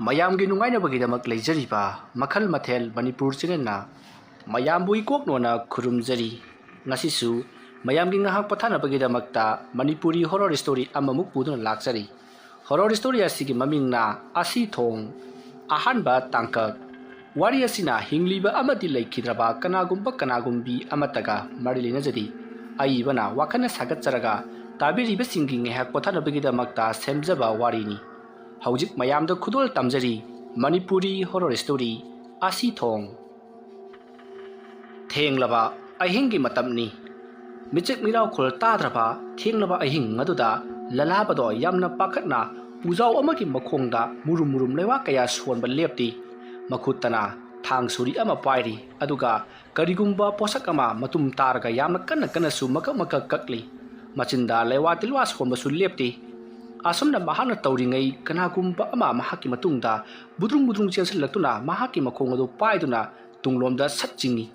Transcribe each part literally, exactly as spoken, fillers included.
ꯃꯌꯥꯝꯒꯤ ꯅꯨꯡꯉꯥꯏꯅꯕꯒꯤꯗꯃꯛ ꯂꯩꯖꯔꯤꯕ ꯃꯈꯜ ꯃꯊꯦꯜ ꯃꯅꯤꯄꯨꯔ ꯆꯦꯅꯦꯜꯅ ꯃꯌꯥꯝꯕꯨ ꯏꯀꯣꯛꯅꯣꯅ ꯈꯨꯔꯨꯝꯖꯔꯤ꯫ ꯉꯁꯤꯁꯨ ꯃꯌꯥꯝꯒꯤ ꯉꯥꯏꯍꯥꯛ ꯄꯣꯊꯥꯅꯕꯒꯤꯗꯃꯛꯇ ꯃꯅꯤꯄꯨꯔꯤ ꯍꯣꯔꯣꯔ ꯁ꯭ꯇꯣꯔꯤ ꯑꯃꯃꯨꯛ ꯄꯨꯗꯨꯅ ꯂꯥꯛꯆꯔꯤ꯫ ꯍꯣꯔꯣꯔ ꯁ꯭ꯇꯣꯔꯤ ꯑꯁꯤꯒꯤ ꯃꯃꯤꯡꯅ ꯑꯁꯤ ꯊꯣꯡ꯫ ꯑꯍꯥꯟꯕ ꯇꯥꯡꯀꯛ꯫ ꯋꯥꯔꯤ ꯑꯁꯤꯅ ꯍꯤꯡꯂꯤꯕ ꯑꯃꯗꯤ ꯂꯩꯈꯤꯗ꯭ꯔꯕ ꯀꯅꯥꯒꯨꯝꯕ ꯀꯅꯥꯒꯨꯝꯕꯤ ꯑꯃꯠꯇꯒ ꯃꯔꯤ ꯂꯩꯅꯖꯗꯦ꯫ ꯑꯏꯕꯅ ꯋꯥꯈꯜꯅ ꯁꯥꯒꯠꯆꯔꯒ ꯇꯥꯕꯤꯔꯤꯕꯁꯤꯡꯒꯤ ꯉꯥꯏꯍꯥꯛ ꯄꯣꯊꯥꯅꯕꯒꯤꯗꯃꯛꯇ ꯁꯦꯝꯖꯕ ꯋꯥꯔꯤꯅꯤ꯫ ꯍꯧꯖꯤꯛ ꯃꯌꯥꯝꯗ ꯈꯨꯗꯣꯜ ꯇꯝꯖꯔꯤ꯫ ꯃꯅꯤꯄꯨꯔꯤ ꯍꯣꯔꯣꯔ ꯁ꯭ꯇꯣꯔꯤ ꯑꯁꯤ ꯊꯣꯡ꯫ ꯊꯦꯡꯂꯕ ꯑꯍꯤꯡꯒꯤ ꯃꯇꯝꯅꯤ꯫ ꯃꯤꯆꯤꯛ ꯃꯤꯔꯥꯎꯈꯣꯜ ꯇꯥꯗ꯭ꯔꯕ ꯊꯦꯡꯂꯕ ꯑꯍꯤꯡ ꯑꯗꯨꯗ ꯂꯂꯥꯕꯗꯣ ꯌꯥꯝꯅ ꯄꯥꯈꯠꯅ ꯎꯖꯥꯎ ꯑꯃꯒꯤ ꯃꯈꯣꯡꯗ ꯃꯨꯔꯨꯝ ꯃꯨꯔꯨꯝ ꯂꯩꯋꯥ ꯀꯌꯥ ꯁꯣꯟꯕ ꯂꯦꯞꯇꯦ꯫ ꯃꯈꯨꯠꯇꯅ ꯊꯥꯡ ꯁꯨꯔꯤ ꯑꯃ ꯄꯥꯏꯔꯤ, ꯑꯗꯨꯒ ꯀꯔꯤꯒꯨꯝꯕ ꯄꯣꯠꯁꯛ ꯑꯃ ꯃꯇꯨꯝ ꯇꯥꯔꯒ ꯌꯥꯝꯅ ꯀꯟꯅ ꯀꯟꯅꯁꯨ ꯃꯀꯛ ꯃꯀꯛ ꯀꯛꯂꯤ꯫ ꯃꯆꯤꯟꯗ ꯂꯩꯋꯥ ꯇꯤꯜꯋꯥ ꯁꯣꯟꯕꯁꯨ ꯂꯦꯞꯇꯦ꯫ ꯑꯁꯨꯝꯅ ꯃꯍꯥꯛꯅ ꯇꯧꯔꯤꯉꯩ ꯀꯅꯥꯒꯨꯝꯕ ꯑꯃ ꯃꯍꯥꯛꯀꯤ ꯃꯇꯨꯡꯗ ꯕꯨꯗ꯭ꯔꯨꯡ ꯕꯨꯗ꯭ꯔꯨꯡ ꯆꯦꯟꯁꯤꯜꯂꯛꯇꯨꯅ ꯃꯍꯥꯛꯀꯤ ꯃꯈꯣꯡ ꯑꯗꯨ ꯄꯥꯏꯗꯨꯅ ꯇꯨꯡꯂꯣꯝꯗ ꯁꯠ ꯆꯤꯡꯏ꯫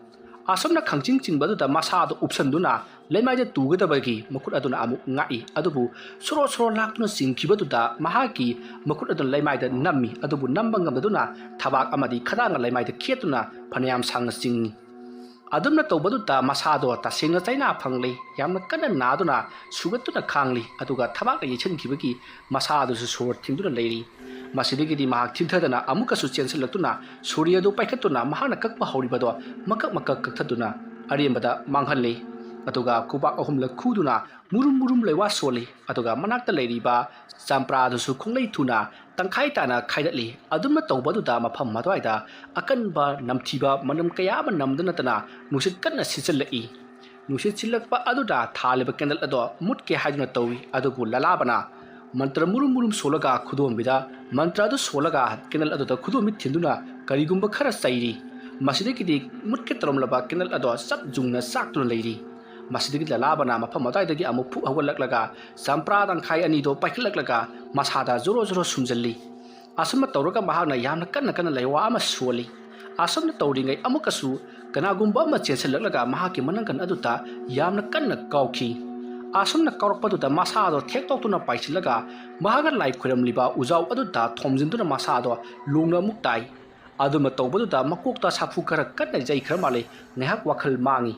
ꯑꯁꯨꯝꯅ ꯈꯪꯆꯤꯡ ꯆꯤꯡꯕ ꯑꯗꯨꯗ ꯃꯁꯥꯗꯨ ꯎꯞꯁꯟꯗꯨꯅ ꯂꯩꯃꯥꯏꯗ ꯇꯨꯒꯗꯕꯒꯤ ꯃꯈꯨꯠ ꯑꯗꯨꯅ ꯑꯃꯨꯛ ꯉꯥꯛꯏ꯫ ꯑꯗꯨꯕꯨ ꯁꯣꯔꯣ ꯁꯣꯔꯣ ꯂꯥꯛꯇꯨꯅ ꯆꯤꯡꯈꯤꯕꯗꯨꯗ ꯃꯍꯥꯛꯀꯤ ꯃꯈꯨꯠ ꯑꯗꯨꯅ ꯂꯩꯃꯥꯏꯗ ꯅꯝꯃꯤ꯫ ꯑꯗꯨꯕꯨ ꯅꯝꯕ ꯉꯝꯗꯗꯨꯅ ꯊꯕꯥꯛ ꯑꯃꯗꯤ ꯈꯗꯥꯡꯅ ꯂꯩꯃꯥꯏꯗ ꯈꯦꯠꯇꯨꯅ ꯐꯅꯌꯥꯝ ꯁꯥꯡꯅ ꯆꯤꯡꯏ꯫ ꯑꯗꯨꯝꯅ ꯇꯧꯕꯗꯨꯗ ꯃꯁꯥꯗꯣ ꯇꯁꯦꯡꯅ ꯆꯩꯅꯥ ꯐꯪꯂꯤ꯫ ꯌꯥꯝꯅ ꯀꯟꯅ ꯅꯥꯗꯨꯅ ꯁꯨꯒꯠꯇꯨꯅ ꯈꯥꯡꯂꯤ꯫ ꯑꯗꯨꯒ ꯊꯕꯥꯛꯅ ꯌꯩꯁꯟꯈꯤꯕꯒꯤ ꯃꯁꯥ ꯑꯗꯨꯁꯨ ꯁꯣꯔ ꯊꯤꯡꯗꯨꯅ ꯂꯩꯔꯤ꯫ ꯃꯁꯤꯗꯒꯤꯗꯤ ꯃꯍꯥꯛ ꯊꯤꯟꯊꯗꯅ ꯑꯃꯨꯛꯀꯁꯨ ꯆꯦꯟꯁꯤꯜꯂꯛꯇꯨꯅ ꯁꯨꯔꯤ ꯑꯗꯨ ꯄꯥꯏꯈꯠꯇꯨꯅ ꯃꯍꯥꯛꯅ ꯀꯛꯄ ꯍꯧꯔꯤꯕꯗꯣ ꯃꯀꯛ ꯃꯀꯛ ꯀꯛꯊꯗꯨꯅ ꯑꯔꯦꯝꯕꯗ ꯃꯥꯡꯍꯜꯂꯤ꯫ ꯑꯗꯨꯒ ꯈꯨꯕꯥꯛ ꯑꯍꯨꯝꯂꯛ ꯈꯨꯗꯨꯅ ꯃꯨꯔꯨꯝ ꯃꯨꯔꯨꯝ ꯂꯩꯋꯥ ꯁꯣꯜꯂꯤ꯫ ꯑꯗꯨꯒ ꯃꯅꯥꯛꯇ ꯂꯩꯔꯤꯕ ꯆꯝꯄ꯭ꯔꯥꯗꯨꯁꯨ ꯈꯣꯡꯂꯩ ꯊꯨꯅ ꯇꯪꯈꯥꯏ ꯇꯥꯅ ꯈꯥꯏꯗꯠꯂꯤ꯫ ꯑꯗꯨꯝꯅ ꯇꯧꯕꯗꯨꯗ ꯃꯐꯝ ꯑꯗꯨꯋꯥꯏꯗ ꯑꯀꯟꯕ ꯅꯝꯊꯤꯕ ꯃꯅꯝ ꯀꯌꯥ ꯑꯃ ꯅꯝꯗꯨꯅ ꯅꯠꯇꯅ ꯅꯨꯡꯁꯤꯠ ꯀꯟꯅ ꯁꯤꯠꯆꯜꯂꯛꯏ꯫ ꯅꯨꯡꯁꯤꯠ ꯁꯤꯠꯂꯛꯄ ꯑꯗꯨꯗ ꯊꯥꯜꯂꯤꯕ ꯀꯦꯟꯗꯜ ꯑꯗꯣ ꯃꯨꯠꯀꯦ ꯍꯥꯏꯗꯨꯅ ꯇꯧꯏ꯫ ꯑꯗꯨꯕꯨ ꯂꯂꯥꯕꯅ ꯃꯟꯇ꯭ꯔ ꯃꯨꯔꯨꯝ ꯃꯨꯔꯨꯝ ꯁꯣꯜꯂꯒ ꯈꯨꯗꯣꯝꯕꯤꯗ ꯃꯟꯇ꯭ꯔ ꯑꯗꯨ ꯁꯣꯜꯂꯒ ꯀꯦꯟꯗꯜ ꯑꯗꯨꯗ ꯈꯨꯗꯣꯝꯕꯤ ꯊꯤꯟꯗꯨꯅ ꯀꯔꯤꯒꯨꯝꯕ ꯈꯔ ꯆꯩꯔꯤ꯫ ꯃꯁꯤꯗꯒꯤꯗꯤ ꯃꯨꯠꯀꯦ ꯇꯧꯔꯝꯂꯕ ꯀꯦꯟꯗꯜ ꯑꯗꯣ ꯆꯞ ꯌꯨꯡꯅ ꯆꯥꯛꯇꯨꯅ ꯂꯩꯔꯤ꯫ ꯃꯁꯤꯗꯒꯤ ꯂꯂꯥꯕꯅ ꯃꯐꯝ ꯑꯗꯨꯋꯥꯏꯗꯒꯤ ꯑꯃꯨꯛ ꯐꯨꯛ ꯍꯧꯒꯠꯂꯛꯂꯒ ꯆꯝꯄ꯭ꯔꯥ ꯇꯪꯈꯥꯏ ꯑꯅꯤꯗꯣ ꯄꯥꯏꯈꯠꯂꯛꯂꯒ ꯃꯁꯥꯗ ꯖꯣꯔꯣ ꯖꯣꯔꯣ ꯁꯨꯝꯖꯜꯂꯤ꯫ ꯑꯁꯨꯝꯅ ꯇꯧꯔꯒ ꯃꯍꯥꯛꯅ ꯌꯥꯝꯅ ꯀꯟꯅ ꯀꯟꯅ ꯂꯩꯋꯥ ꯑꯃ ꯁꯣꯜꯂꯤ꯫ ꯑꯁꯨꯝꯅ ꯇꯧꯔꯤꯉꯩ ꯑꯃꯨꯛꯀꯁꯨ ꯀꯅꯥꯒꯨꯝꯕ ꯑꯃ ꯆꯦꯟꯁꯤꯜꯂꯛꯂꯒ ꯃꯍꯥꯛꯀꯤ ꯃꯅꯪꯒꯟ ꯑꯗꯨꯗ ꯌꯥꯝꯅ ꯀꯟꯅ ꯀꯥꯎꯈꯤ꯫ ꯑꯁꯨꯝꯅ ꯀꯧꯔꯛꯄꯗꯨꯗ ꯃꯁꯥꯗꯣ ꯊꯦꯛꯇꯣꯛꯇꯨꯅ ꯄꯥꯏꯁꯤꯜꯂꯒ ꯃꯍꯥꯛꯅ ꯂꯥꯏ ꯈꯣꯏꯔꯝꯂꯤꯕ ꯎꯖꯥꯎ ꯑꯗꯨꯗ ꯊꯣꯝꯖꯤꯟꯗꯨꯅ ꯃꯁꯥꯗꯣ ꯂꯣꯡꯅ ꯑꯃꯨꯛ ꯇꯥꯏ꯫ ꯑꯗꯨꯝꯅ ꯇꯧꯕꯗꯨꯗ ꯃꯀꯣꯛꯇ ꯁꯥꯐꯨ ꯈꯔ ꯀꯟꯅ ꯌꯩꯈ꯭ꯔ ꯃꯥꯜꯂꯦ꯫ ꯉꯥꯏꯍꯥꯛ ꯋꯥꯈꯜ ꯃꯥꯡꯉꯤ꯫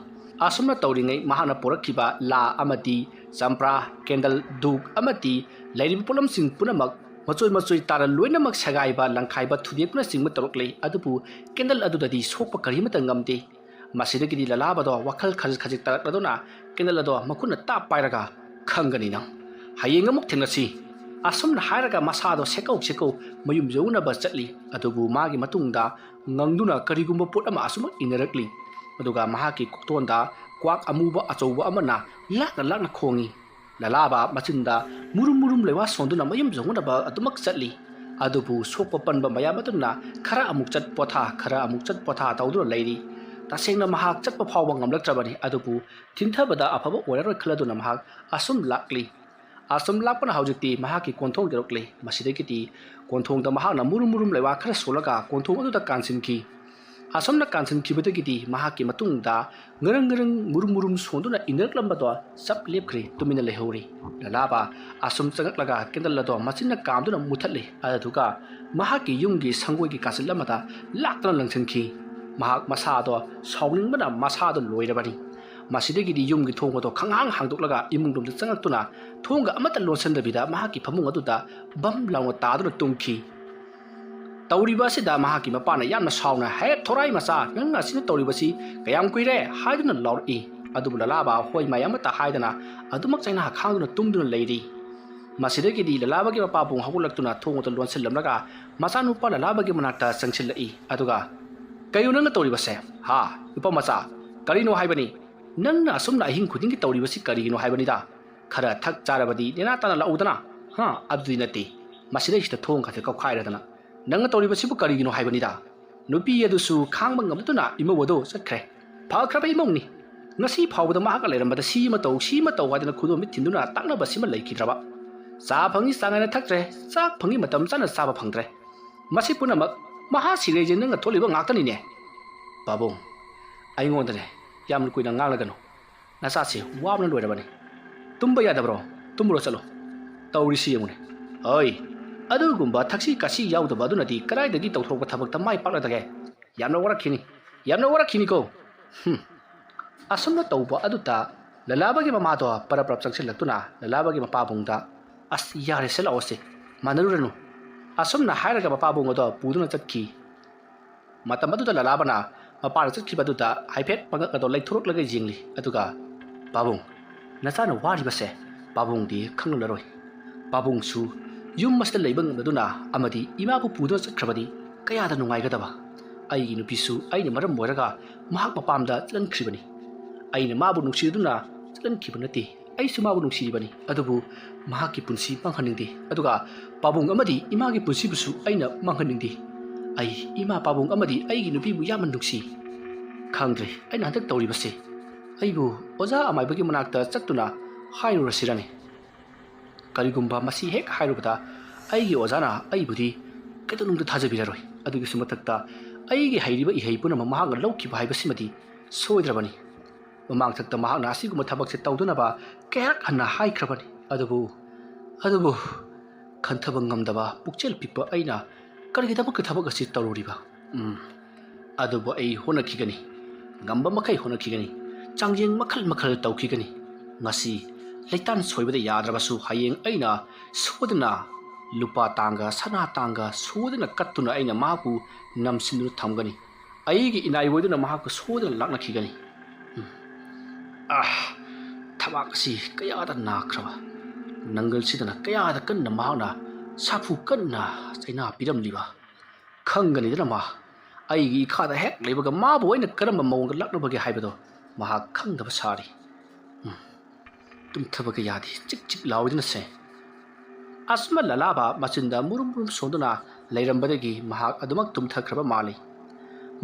ꯑꯁꯨꯝꯅ ꯇꯧꯔꯤꯉꯩ ꯃꯍꯥꯛꯅ ꯄꯣꯔꯛꯈꯤꯕ ꯂꯥ ꯑꯃꯗꯤ ꯆꯝꯄ꯭ꯔꯥ, ꯀꯦꯟꯗꯜ, ꯙꯨꯛ ꯑꯃꯗꯤ ꯂꯩꯔꯤꯕ ꯄꯣꯠꯂꯝꯁꯤꯡ ꯄꯨꯝꯅꯃꯛ ꯃꯆꯣꯏ ꯃꯆꯣꯏ ꯇꯥꯔ ꯂꯣꯏꯅꯃꯛ ꯁꯦꯒꯥꯏꯕ, ꯂꯪꯈꯥꯏꯕ, ꯊꯨꯗꯦꯛꯇꯨꯅ ꯆꯤꯡꯕ ꯇꯧꯔꯛꯂꯤ꯫ ꯑꯗꯨꯕꯨ ꯀꯦꯟꯗꯜ ꯑꯗꯨꯗꯗꯤ ꯁꯣꯛꯄ ꯀꯔꯤꯃꯠꯇ ꯉꯝꯗꯦ꯫ ꯃꯁꯤꯗꯒꯤꯗꯤ ꯂꯂꯥꯕꯗꯣ ꯋꯥꯈꯜ ꯈꯖꯤꯛ ꯈꯖꯤꯛ ꯇꯥꯔꯛꯂꯗꯨꯅ ꯀꯦꯟꯗꯜ ꯑꯗꯣ ꯃꯈꯨꯠꯅ ꯇꯥꯞ ꯄꯥꯏꯔꯒ, "ꯈꯪꯒꯅꯤ ꯅꯪ꯫ ꯍꯌꯦꯡ ꯑꯃꯨꯛ ꯊꯦꯡꯅꯁꯤ"꯫ ꯑꯁꯨꯝꯅ ꯍꯥꯏꯔꯒ ꯃꯁꯥꯗꯣ ꯁꯦꯀꯧ ꯁꯦꯀꯧ ꯃꯌꯨꯝ ꯌꯧꯅꯕ ꯆꯠꯂꯤ꯫ ꯑꯗꯨꯕꯨ ꯃꯥꯒꯤ ꯃꯇꯨꯡꯗ ꯉꯪꯗꯨꯅ ꯀꯔꯤꯒꯨꯝꯕ ꯄꯣꯠ ꯑꯃ ꯑꯁꯨꯃꯛ ꯏꯟꯅꯔꯛꯂꯤ꯫ ꯑꯗꯨꯒ ꯃꯍꯥꯛꯀꯤ ꯀꯣꯛꯊꯣꯟꯗ ꯀ꯭ꯋꯥꯛ ꯑꯃꯨꯕ ꯑꯆꯧꯕ ꯑꯃꯅ ꯂꯥꯛꯅ ꯂꯥꯛꯅ ꯈꯣꯡꯏ꯫ ꯂꯂꯥꯕ ꯃꯆꯤꯟꯗ ꯃꯨꯔꯨꯝ ꯃꯨꯔꯨꯝ ꯂꯩꯋꯥ ꯁꯣꯟꯗꯨꯅ ꯃꯌꯨꯝ ꯌꯧꯅꯅꯕ ꯑꯗꯨꯃꯛ ꯆꯠꯂꯤ꯫ ꯑꯗꯨꯕꯨ ꯁꯣꯛꯄ ꯄꯟꯕ ꯃꯌꯥꯝ ꯑꯗꯨꯅ ꯈꯔ ꯑꯃꯨꯛ ꯆꯠ ꯄꯣꯊꯥ, ꯈꯔ ꯑꯃꯨꯛ ꯆꯠ ꯄꯣꯊꯥ ꯇꯧꯗꯨꯅ ꯂꯩꯔꯤ꯫ ꯇꯁꯦꯡꯅ ꯃꯍꯥꯛ ꯆꯠꯄ ꯐꯥꯎꯕ ꯉꯝꯂꯛꯇ꯭ꯔꯕꯅꯤ꯫ ꯑꯗꯨꯕꯨ ꯊꯤꯟꯊꯕꯗ ꯑꯐꯕ ꯑꯣꯏꯔꯔꯣꯏ ꯈꯜꯂꯗꯨꯅ ꯃꯍꯥꯛ ꯑꯁꯨꯝ ꯂꯥꯛꯂꯤ꯫ ꯑꯁꯨꯝ ꯂꯥꯛꯄꯅ ꯍꯧꯖꯤꯛꯇꯤ ꯃꯍꯥꯛꯀꯤ ꯀꯣꯟꯊꯣꯡ ꯌꯧꯔꯛꯂꯦ꯫ ꯃꯁꯤꯗꯒꯤꯗꯤ ꯀꯣꯟꯊꯣꯡꯗ ꯃꯍꯥꯛꯅ ꯃꯨꯔꯨꯝ ꯃꯨꯔꯨꯝ ꯂꯩꯋꯥ ꯈꯔ ꯁꯣꯜꯂꯒ ꯀꯣꯟꯊꯣꯡ ꯑꯗꯨꯗ ꯀꯥꯟꯁꯤꯟꯈꯤ꯫ ꯑꯁꯨꯝꯅ ꯀꯥꯟꯁꯤꯟꯈꯤꯕꯗꯒꯤꯗꯤ ꯃꯍꯥꯛꯀꯤ ꯃꯇꯨꯡꯗ ꯉꯔꯪ ꯉꯔꯪ ꯃꯨꯔꯨꯝ ꯃꯨꯔꯨꯝ ꯁꯣꯟꯗꯨꯅ ꯏꯟꯅꯔꯛꯂꯝꯕꯗꯣ ꯆꯞ ꯂꯦꯞꯈ꯭ꯔꯦ, ꯇꯨꯃꯤꯟꯅ ꯂꯩꯍꯧꯔꯦ꯫ ꯂꯂꯥꯕ ꯑꯁꯨꯝ ꯆꯪꯉꯛꯂꯒ ꯀꯦꯟꯗꯜ ꯑꯗꯣ ꯃꯆꯤꯟꯅ ꯀꯥꯝꯗꯨꯅ ꯃꯨꯊꯠꯂꯦ꯫ ꯑꯗꯨꯗꯨꯒ ꯃꯍꯥꯛꯀꯤ ꯌꯨꯝꯒꯤ ꯁꯪꯒꯣꯏꯒꯤ ꯀꯥꯆꯤꯜ ꯑꯃꯗ ꯂꯥꯛꯇꯨꯅ ꯂꯪꯁꯤꯟꯈꯤ꯫ ꯃꯍꯥꯛ ꯃꯁꯥꯗꯣ ꯁꯥꯎꯅꯤꯡꯕꯅ ꯃꯁꯥꯗꯣ ꯂꯣꯏꯔꯕꯅꯤ꯫ ꯃꯁꯤꯗꯒꯤꯗꯤ ꯌꯨꯝꯒꯤ ꯊꯣꯡ ꯑꯗꯣ ꯈꯪꯍꯥꯡ ꯍꯥꯡꯗꯣꯛꯂꯒ ꯏꯃꯨꯡ ꯂꯣꯝꯗ ꯆꯪꯉꯛꯇꯨꯅ ꯊꯣꯡꯒ ꯑꯃꯠꯇ ꯂꯣꯟꯁꯤꯟꯗꯕꯤꯗ ꯃꯍꯥꯛꯀꯤ ꯐꯃꯨꯡ ꯑꯗꯨꯗ ꯕꯝ ꯂꯥꯎꯅ ꯇꯥꯗꯨꯅ ꯇꯨꯝꯈꯤ꯫ ꯇꯧꯔꯤꯕ ꯑꯁꯤꯗ ꯃꯍꯥꯛꯀꯤ ꯃꯄꯥꯅ ꯌꯥꯝꯅ ꯁꯥꯎꯅ, "ꯍꯦ ꯊꯣꯔꯥꯏ ꯃꯆꯥ, ꯅꯪꯅ ꯑꯁꯤꯅ ꯇꯧꯔꯤꯕꯁꯤ ꯀꯌꯥꯝ ꯀꯨꯏꯔꯦ?" ꯍꯥꯏꯗꯨꯅ ꯂꯥꯎꯔꯛꯏ꯫ ꯑꯗꯨꯕꯨ ꯂꯂꯥꯕ ꯍꯣꯏ ꯃꯥꯏ ꯑꯃꯠꯇ ꯍꯥꯏꯗꯅ ꯑꯗꯨꯃꯛ ꯆꯩꯅꯥ ꯈꯥꯡꯗꯨꯅ ꯇꯨꯝꯗꯨꯅ ꯂꯩꯔꯤ꯫ ꯃꯁꯤꯗꯒꯤꯗꯤ ꯂꯂꯥꯕꯒꯤ ꯃꯄꯥꯕꯨꯡ ꯍꯧꯒꯠꯂꯛꯇꯨꯅ ꯊꯣꯡ ꯑꯗꯨ ꯂꯣꯟꯁꯤꯜꯂꯝꯂꯒ ꯃꯆꯥꯅꯨꯄꯥ ꯂꯂꯥꯕꯒꯤ ꯃꯅꯥꯛꯇ ꯆꯪꯁꯤꯜꯂꯛꯏ꯫ ꯑꯗꯨꯒ, "ꯀꯩꯅꯣ ꯅꯪꯅ ꯇꯧꯔꯤꯕꯁꯦ? ꯍꯥ, ꯅꯨꯄꯥ ꯃꯆꯥ, ꯀꯔꯤꯅꯣ ꯍꯥꯏꯕꯅꯤ? ꯅꯪꯅ ꯑꯁꯨꯝꯅ ꯑꯍꯤꯡ ꯈꯨꯗꯤꯡꯒꯤ ꯇꯧꯔꯤꯕꯁꯤ ꯀꯔꯤꯒꯤꯅꯣ ꯍꯥꯏꯕꯅꯤꯗ? ꯈꯔ ꯊꯛ ꯆꯥꯔꯕꯗꯤ ꯅꯦꯅꯥ ꯇꯥꯅ ꯂꯥꯛꯎꯗꯅ꯫ ꯍꯥ, ꯑꯗꯨꯗꯤ ꯅꯠꯇꯦ꯫ ꯃꯁꯤꯗꯩꯁꯤꯗ ꯊꯣꯡ ꯈꯥꯁꯦ ꯀꯧꯈꯥꯏꯔꯗꯅ ꯅꯪꯅ ꯇꯧꯔꯤꯕꯁꯤꯕꯨ ꯀꯔꯤꯒꯤꯅꯣ ꯍꯥꯏꯕꯅꯤꯗ?" ꯅꯨꯄꯤ ꯑꯗꯨꯁꯨ ꯈꯥꯡꯕ ꯉꯝꯗꯨꯅ ꯏꯃꯧ ꯑꯗꯨ ꯆꯠꯈ꯭ꯔꯦ꯫ ꯐꯈ꯭ꯔꯕ ꯏꯃꯧꯅꯤ꯫ ꯉꯁꯤ ꯐꯥꯎꯕꯗ ꯃꯍꯥꯛꯀ ꯂꯩꯔꯝꯕꯗ ꯁꯤ ꯑꯃ ꯇꯧ, ꯁꯤ ꯑꯃ ꯇꯧ ꯍꯥꯏꯗꯅ ꯈꯨꯗꯣꯝꯕꯤ ꯊꯤꯟꯗꯨꯅ ꯇꯥꯛꯅꯕꯁꯤꯃ ꯂꯩꯈꯤꯗ꯭ꯔꯕ꯫ ꯆꯥ ꯐꯪꯉꯤ ꯆꯥꯡ ꯅꯥꯏꯅ ꯊꯛꯇ꯭ꯔꯦ, ꯆꯥꯛ ꯐꯪꯉꯤ ꯃꯇꯝ ꯆꯥꯅ ꯆꯥꯕ ꯐꯪꯗ꯭ꯔꯦ꯫ ꯃꯁꯤ ꯄꯨꯝꯅꯃꯛ ꯃꯍꯥ ꯁꯤꯔꯩꯁꯦ ꯅꯪꯅ ꯊꯣꯛꯂꯤꯕ ꯉꯥꯛꯇꯅꯤꯅꯦ꯫ ꯄꯥꯕꯨꯡ, ꯑꯩꯉꯣꯟꯗꯅꯦ ꯌꯥꯝꯅ ꯀꯨꯏꯅ ꯉꯥꯡꯂꯒꯅꯨ꯫ ꯅꯆꯥꯁꯤ ꯋꯥꯕꯅ ꯂꯣꯏꯔꯕꯅꯤ꯫ ꯇꯨꯝꯕ ꯌꯥꯗꯕ꯭ꯔꯣ? ꯇꯨꯝꯃꯨꯔꯣ, ꯆꯠꯂꯣ꯫ ꯇꯧꯔꯤꯁꯤ ꯌꯦꯡꯉꯨꯅꯦ꯫ ꯑꯣꯏ, ꯑꯗꯨꯒꯨꯝꯕ ꯊꯛꯁꯤ ꯈꯥꯁꯤ ꯌꯥꯎꯗꯕ ꯑꯗꯨꯅꯗꯤ ꯀꯗꯥꯏꯗꯒꯤ ꯇꯧꯊꯣꯔꯛꯄ ꯊꯕꯛꯇ ꯃꯥꯏ ꯄꯥꯛꯂꯗꯒꯦ? ꯌꯥꯝꯅ ꯋꯥꯔꯛꯈꯤꯅꯤ, ꯌꯥꯝꯅ ꯋꯥꯔꯛꯈꯤꯅꯤꯀꯣ꯫ ꯍꯨꯝ꯫ ꯑꯁꯨꯝꯅ ꯇꯧꯕ ꯑꯗꯨꯗ ꯂꯂꯥꯕꯒꯤ ꯃꯃꯥꯗꯣ ꯄꯔꯞ ꯄꯔꯞ ꯆꯪꯁꯤꯜꯂꯛꯇꯨꯅ ꯂꯂꯥꯕꯒꯤ ꯃꯄꯥꯕꯨꯡꯗ, "ꯑꯁ, ꯌꯥꯔꯦꯁꯦ, ꯂꯥꯛꯑꯣꯁꯦ, ꯃꯥꯟꯅꯔꯨꯔꯅꯨ꯫ ꯑꯁꯨꯝꯅ ꯍꯥꯏꯔꯒ ꯃꯄꯥꯕꯨꯡ ꯑꯗꯣ ꯄꯨꯗꯨꯅ ꯆꯠꯈꯤ꯫" ꯃꯇꯝ ꯑꯗꯨꯗ ꯂꯂꯥꯕꯅ ꯃꯄꯥꯅ ꯆꯠꯈꯤꯕ ꯑꯗꯨꯗ ꯍꯥꯏꯐꯦꯠ ꯃꯉꯛ ꯑꯗꯣ ꯂꯩꯊꯣꯔꯛꯂꯒ ꯌꯦꯡꯂꯤ꯫ ꯑꯗꯨꯒ, "ꯄꯥꯕꯨꯡ, ꯅꯆꯥꯅ ꯋꯥꯔꯤꯕꯁꯦ ꯄꯥꯕꯨꯡꯗꯤ ꯈꯪꯂꯝꯂꯔꯣꯏ꯫ ꯄꯥꯕꯨꯡꯁꯨ ꯌꯨꯝ ꯑꯁꯤꯗ ꯂꯩꯕ ꯉꯝꯂꯗꯨꯅ ꯑꯃꯗꯤ ꯏꯃꯥꯕꯨ ꯄꯨꯗꯨꯅ ꯆꯠꯈ꯭ꯔꯕꯗꯤ ꯀꯌꯥꯗ ꯅꯨꯡꯉꯥꯏꯒꯗꯕ꯫ ꯑꯩꯒꯤ ꯅꯨꯄꯤꯁꯨ ꯑꯩꯅ ꯃꯔꯝ ꯑꯣꯏꯔꯒ ꯃꯍꯥꯛ ꯃꯄꯥꯝꯗ ꯆꯠꯍꯟꯈ꯭ꯔꯤꯕꯅꯤ꯫ ꯑꯩꯅ ꯃꯥꯕꯨ ꯅꯨꯡꯁꯤꯗꯨꯅ ꯆꯠꯍꯟꯈꯤꯕ ꯅꯠꯇꯦ꯫ ꯑꯩꯁꯨ ꯃꯥꯕꯨ ꯅꯨꯡꯁꯤꯔꯤꯕꯅꯤ, ꯑꯗꯨꯕꯨ ꯃꯍꯥꯛꯀꯤ ꯄꯨꯟꯁꯤ ꯃꯥꯡꯍꯟꯅꯤꯡꯗꯦ꯫ ꯑꯗꯨꯒ ꯄꯥꯕꯨꯡ ꯑꯃꯗꯤ ꯏꯃꯥꯒꯤ ꯄꯨꯟꯁꯤꯕꯨꯁꯨ ꯑꯩꯅ ꯃꯥꯡꯍꯟꯅꯤꯡꯗꯦ꯫ ꯑꯩ ꯏꯃꯥ, ꯄꯥꯕꯨꯡ ꯑꯃꯗꯤ ꯑꯩꯒꯤ ꯅꯨꯄꯤꯕꯨ ꯌꯥꯝꯅ ꯅꯨꯡꯁꯤ꯫ ꯈꯪꯗ꯭ꯔꯦ, ꯑꯩꯅ ꯍꯟꯗꯛ ꯇꯧꯔꯤꯕꯁꯦ꯫ ꯑꯩꯕꯨ ꯑꯣꯖꯥ ꯑꯃꯥꯏꯕꯒꯤ ꯃꯅꯥꯛꯇ ꯆꯠꯇꯨꯅ ꯍꯥꯏꯔꯨꯔꯁꯤꯔꯅꯦ? ꯀꯔꯤꯒꯨꯝꯕ ꯃꯁꯤ ꯍꯦꯛ ꯍꯥꯏꯔꯨꯕꯗ ꯑꯩꯒꯤ ꯑꯣꯖꯥꯅ ꯑꯩꯕꯨꯗꯤ ꯀꯩꯗꯧꯅꯨꯡꯗ ꯊꯥꯖꯕꯤꯔꯔꯣꯏ꯫ ꯑꯗꯨꯒꯤꯁꯨ ꯃꯊꯛꯇ ꯑꯩꯒꯤ ꯍꯩꯔꯤꯕ ꯏꯍꯩ ꯄꯨꯝꯅꯃꯛ ꯃꯍꯥꯛꯅ ꯂꯧꯈꯤꯕ ꯍꯥꯏꯕꯁꯤꯃꯗꯤ ꯁꯣꯏꯗ꯭ꯔꯕꯅꯤ꯫ ꯃꯃꯥꯡꯊꯛꯇ ꯃꯍꯥꯛꯅ ꯑꯁꯤꯒꯨꯝꯕ ꯊꯕꯛꯁꯦ ꯇꯧꯗꯅꯕ ꯀꯌꯥꯔꯛ ꯍꯟꯅ ꯍꯥꯏꯈ꯭ꯔꯕꯅꯤ꯫ ꯑꯗꯨꯕꯨ, ꯑꯗꯨꯕꯨ ꯈꯟꯊꯕ ꯉꯝꯗꯕ ꯄꯨꯛꯆꯦꯜ ꯄꯤꯛꯄ ꯑꯩꯅ ꯀꯔꯤꯒꯤꯗꯃꯛꯇ ꯊꯕꯛ ꯑꯁꯤ ꯇꯧꯔꯨꯔꯤꯕ? ꯎꯝ, ꯑꯗꯨꯕꯨ ꯑꯩ ꯍꯣꯠꯅꯈꯤꯒꯅꯤ, ꯉꯝꯕ ꯃꯈꯩ ꯍꯣꯠꯅꯈꯤꯒꯅꯤ, ꯆꯥꯡꯌꯦꯡ ꯃꯈꯜ ꯃꯈꯜ ꯇꯧꯈꯤꯒꯅꯤ꯫ ꯉꯁꯤ ꯂꯩꯇꯥꯟ ꯁꯣꯏꯕꯗ ꯌꯥꯗ꯭ꯔꯕꯁꯨ ꯍꯌꯦꯡ ꯑꯩꯅ ꯁꯣꯏꯗꯅ ꯂꯨꯄꯥ ꯇꯥꯡꯒ, ꯁꯅꯥ ꯇꯥꯡꯒ ꯁꯣꯏꯗꯅ ꯀꯠꯇꯨꯅ ꯑꯩꯅ ꯃꯍꯥꯛꯄꯨ ꯅꯝꯁꯤꯟꯗꯨꯅ ꯊꯝꯒꯅꯤ꯫ ꯑꯩꯒꯤ ꯏꯅꯥꯏ ꯑꯣꯏꯗꯨꯅ ꯃꯍꯥꯛꯀ ꯁꯣꯏꯗꯅ ꯂꯥꯛꯅꯈꯤꯒꯅꯤ꯫ ꯎꯝ꯫ ꯑꯥ, ꯊꯕꯥꯛ ꯑꯁꯤ ꯀꯌꯥꯗ ꯅꯥꯈ꯭ꯔꯕ, ꯅꯪꯒꯜꯁꯤꯗꯅ ꯀꯌꯥꯗ ꯀꯟꯅ ꯃꯍꯥꯛꯅ ꯁꯥꯐꯨ ꯀꯟꯅ ꯆꯩꯅꯥ ꯄꯤꯔꯝꯂꯤꯕ꯫ ꯈꯪꯒꯅꯤꯗꯅ ꯃꯥ꯫ ꯑꯩꯒꯤ ꯏꯈꯥꯗ ꯍꯦꯛ ꯂꯩꯕꯒ ꯃꯥꯕꯨ ꯑꯩꯅ ꯀꯔꯝꯕ ꯃꯑꯣꯡꯗ ꯂꯥꯛꯅꯕꯒꯦ ꯍꯥꯏꯕꯗꯣ ꯃꯍꯥꯛ ꯈꯪꯗꯕ ꯁꯥꯔꯤ꯫ ꯎꯝ꯫ ꯇꯨꯝꯊꯕꯒ ꯌꯥꯗꯦ, ꯆꯤꯛ ꯆꯤꯛ ꯂꯥꯎꯏꯗꯅꯁꯦ꯫ ꯑꯁꯨꯝꯅ ꯂꯂꯥꯕ ꯃꯆꯤꯟꯗ ꯃꯨꯔꯨꯝ ꯃꯨꯔꯨꯝ ꯁꯣꯟꯗꯨꯅ ꯂꯩꯔꯝꯕꯗꯒꯤ ꯃꯍꯥꯛ ꯑꯗꯨꯃꯛ ꯇꯨꯝꯊꯈ꯭ꯔꯕ ꯃꯥꯜꯂꯤ꯫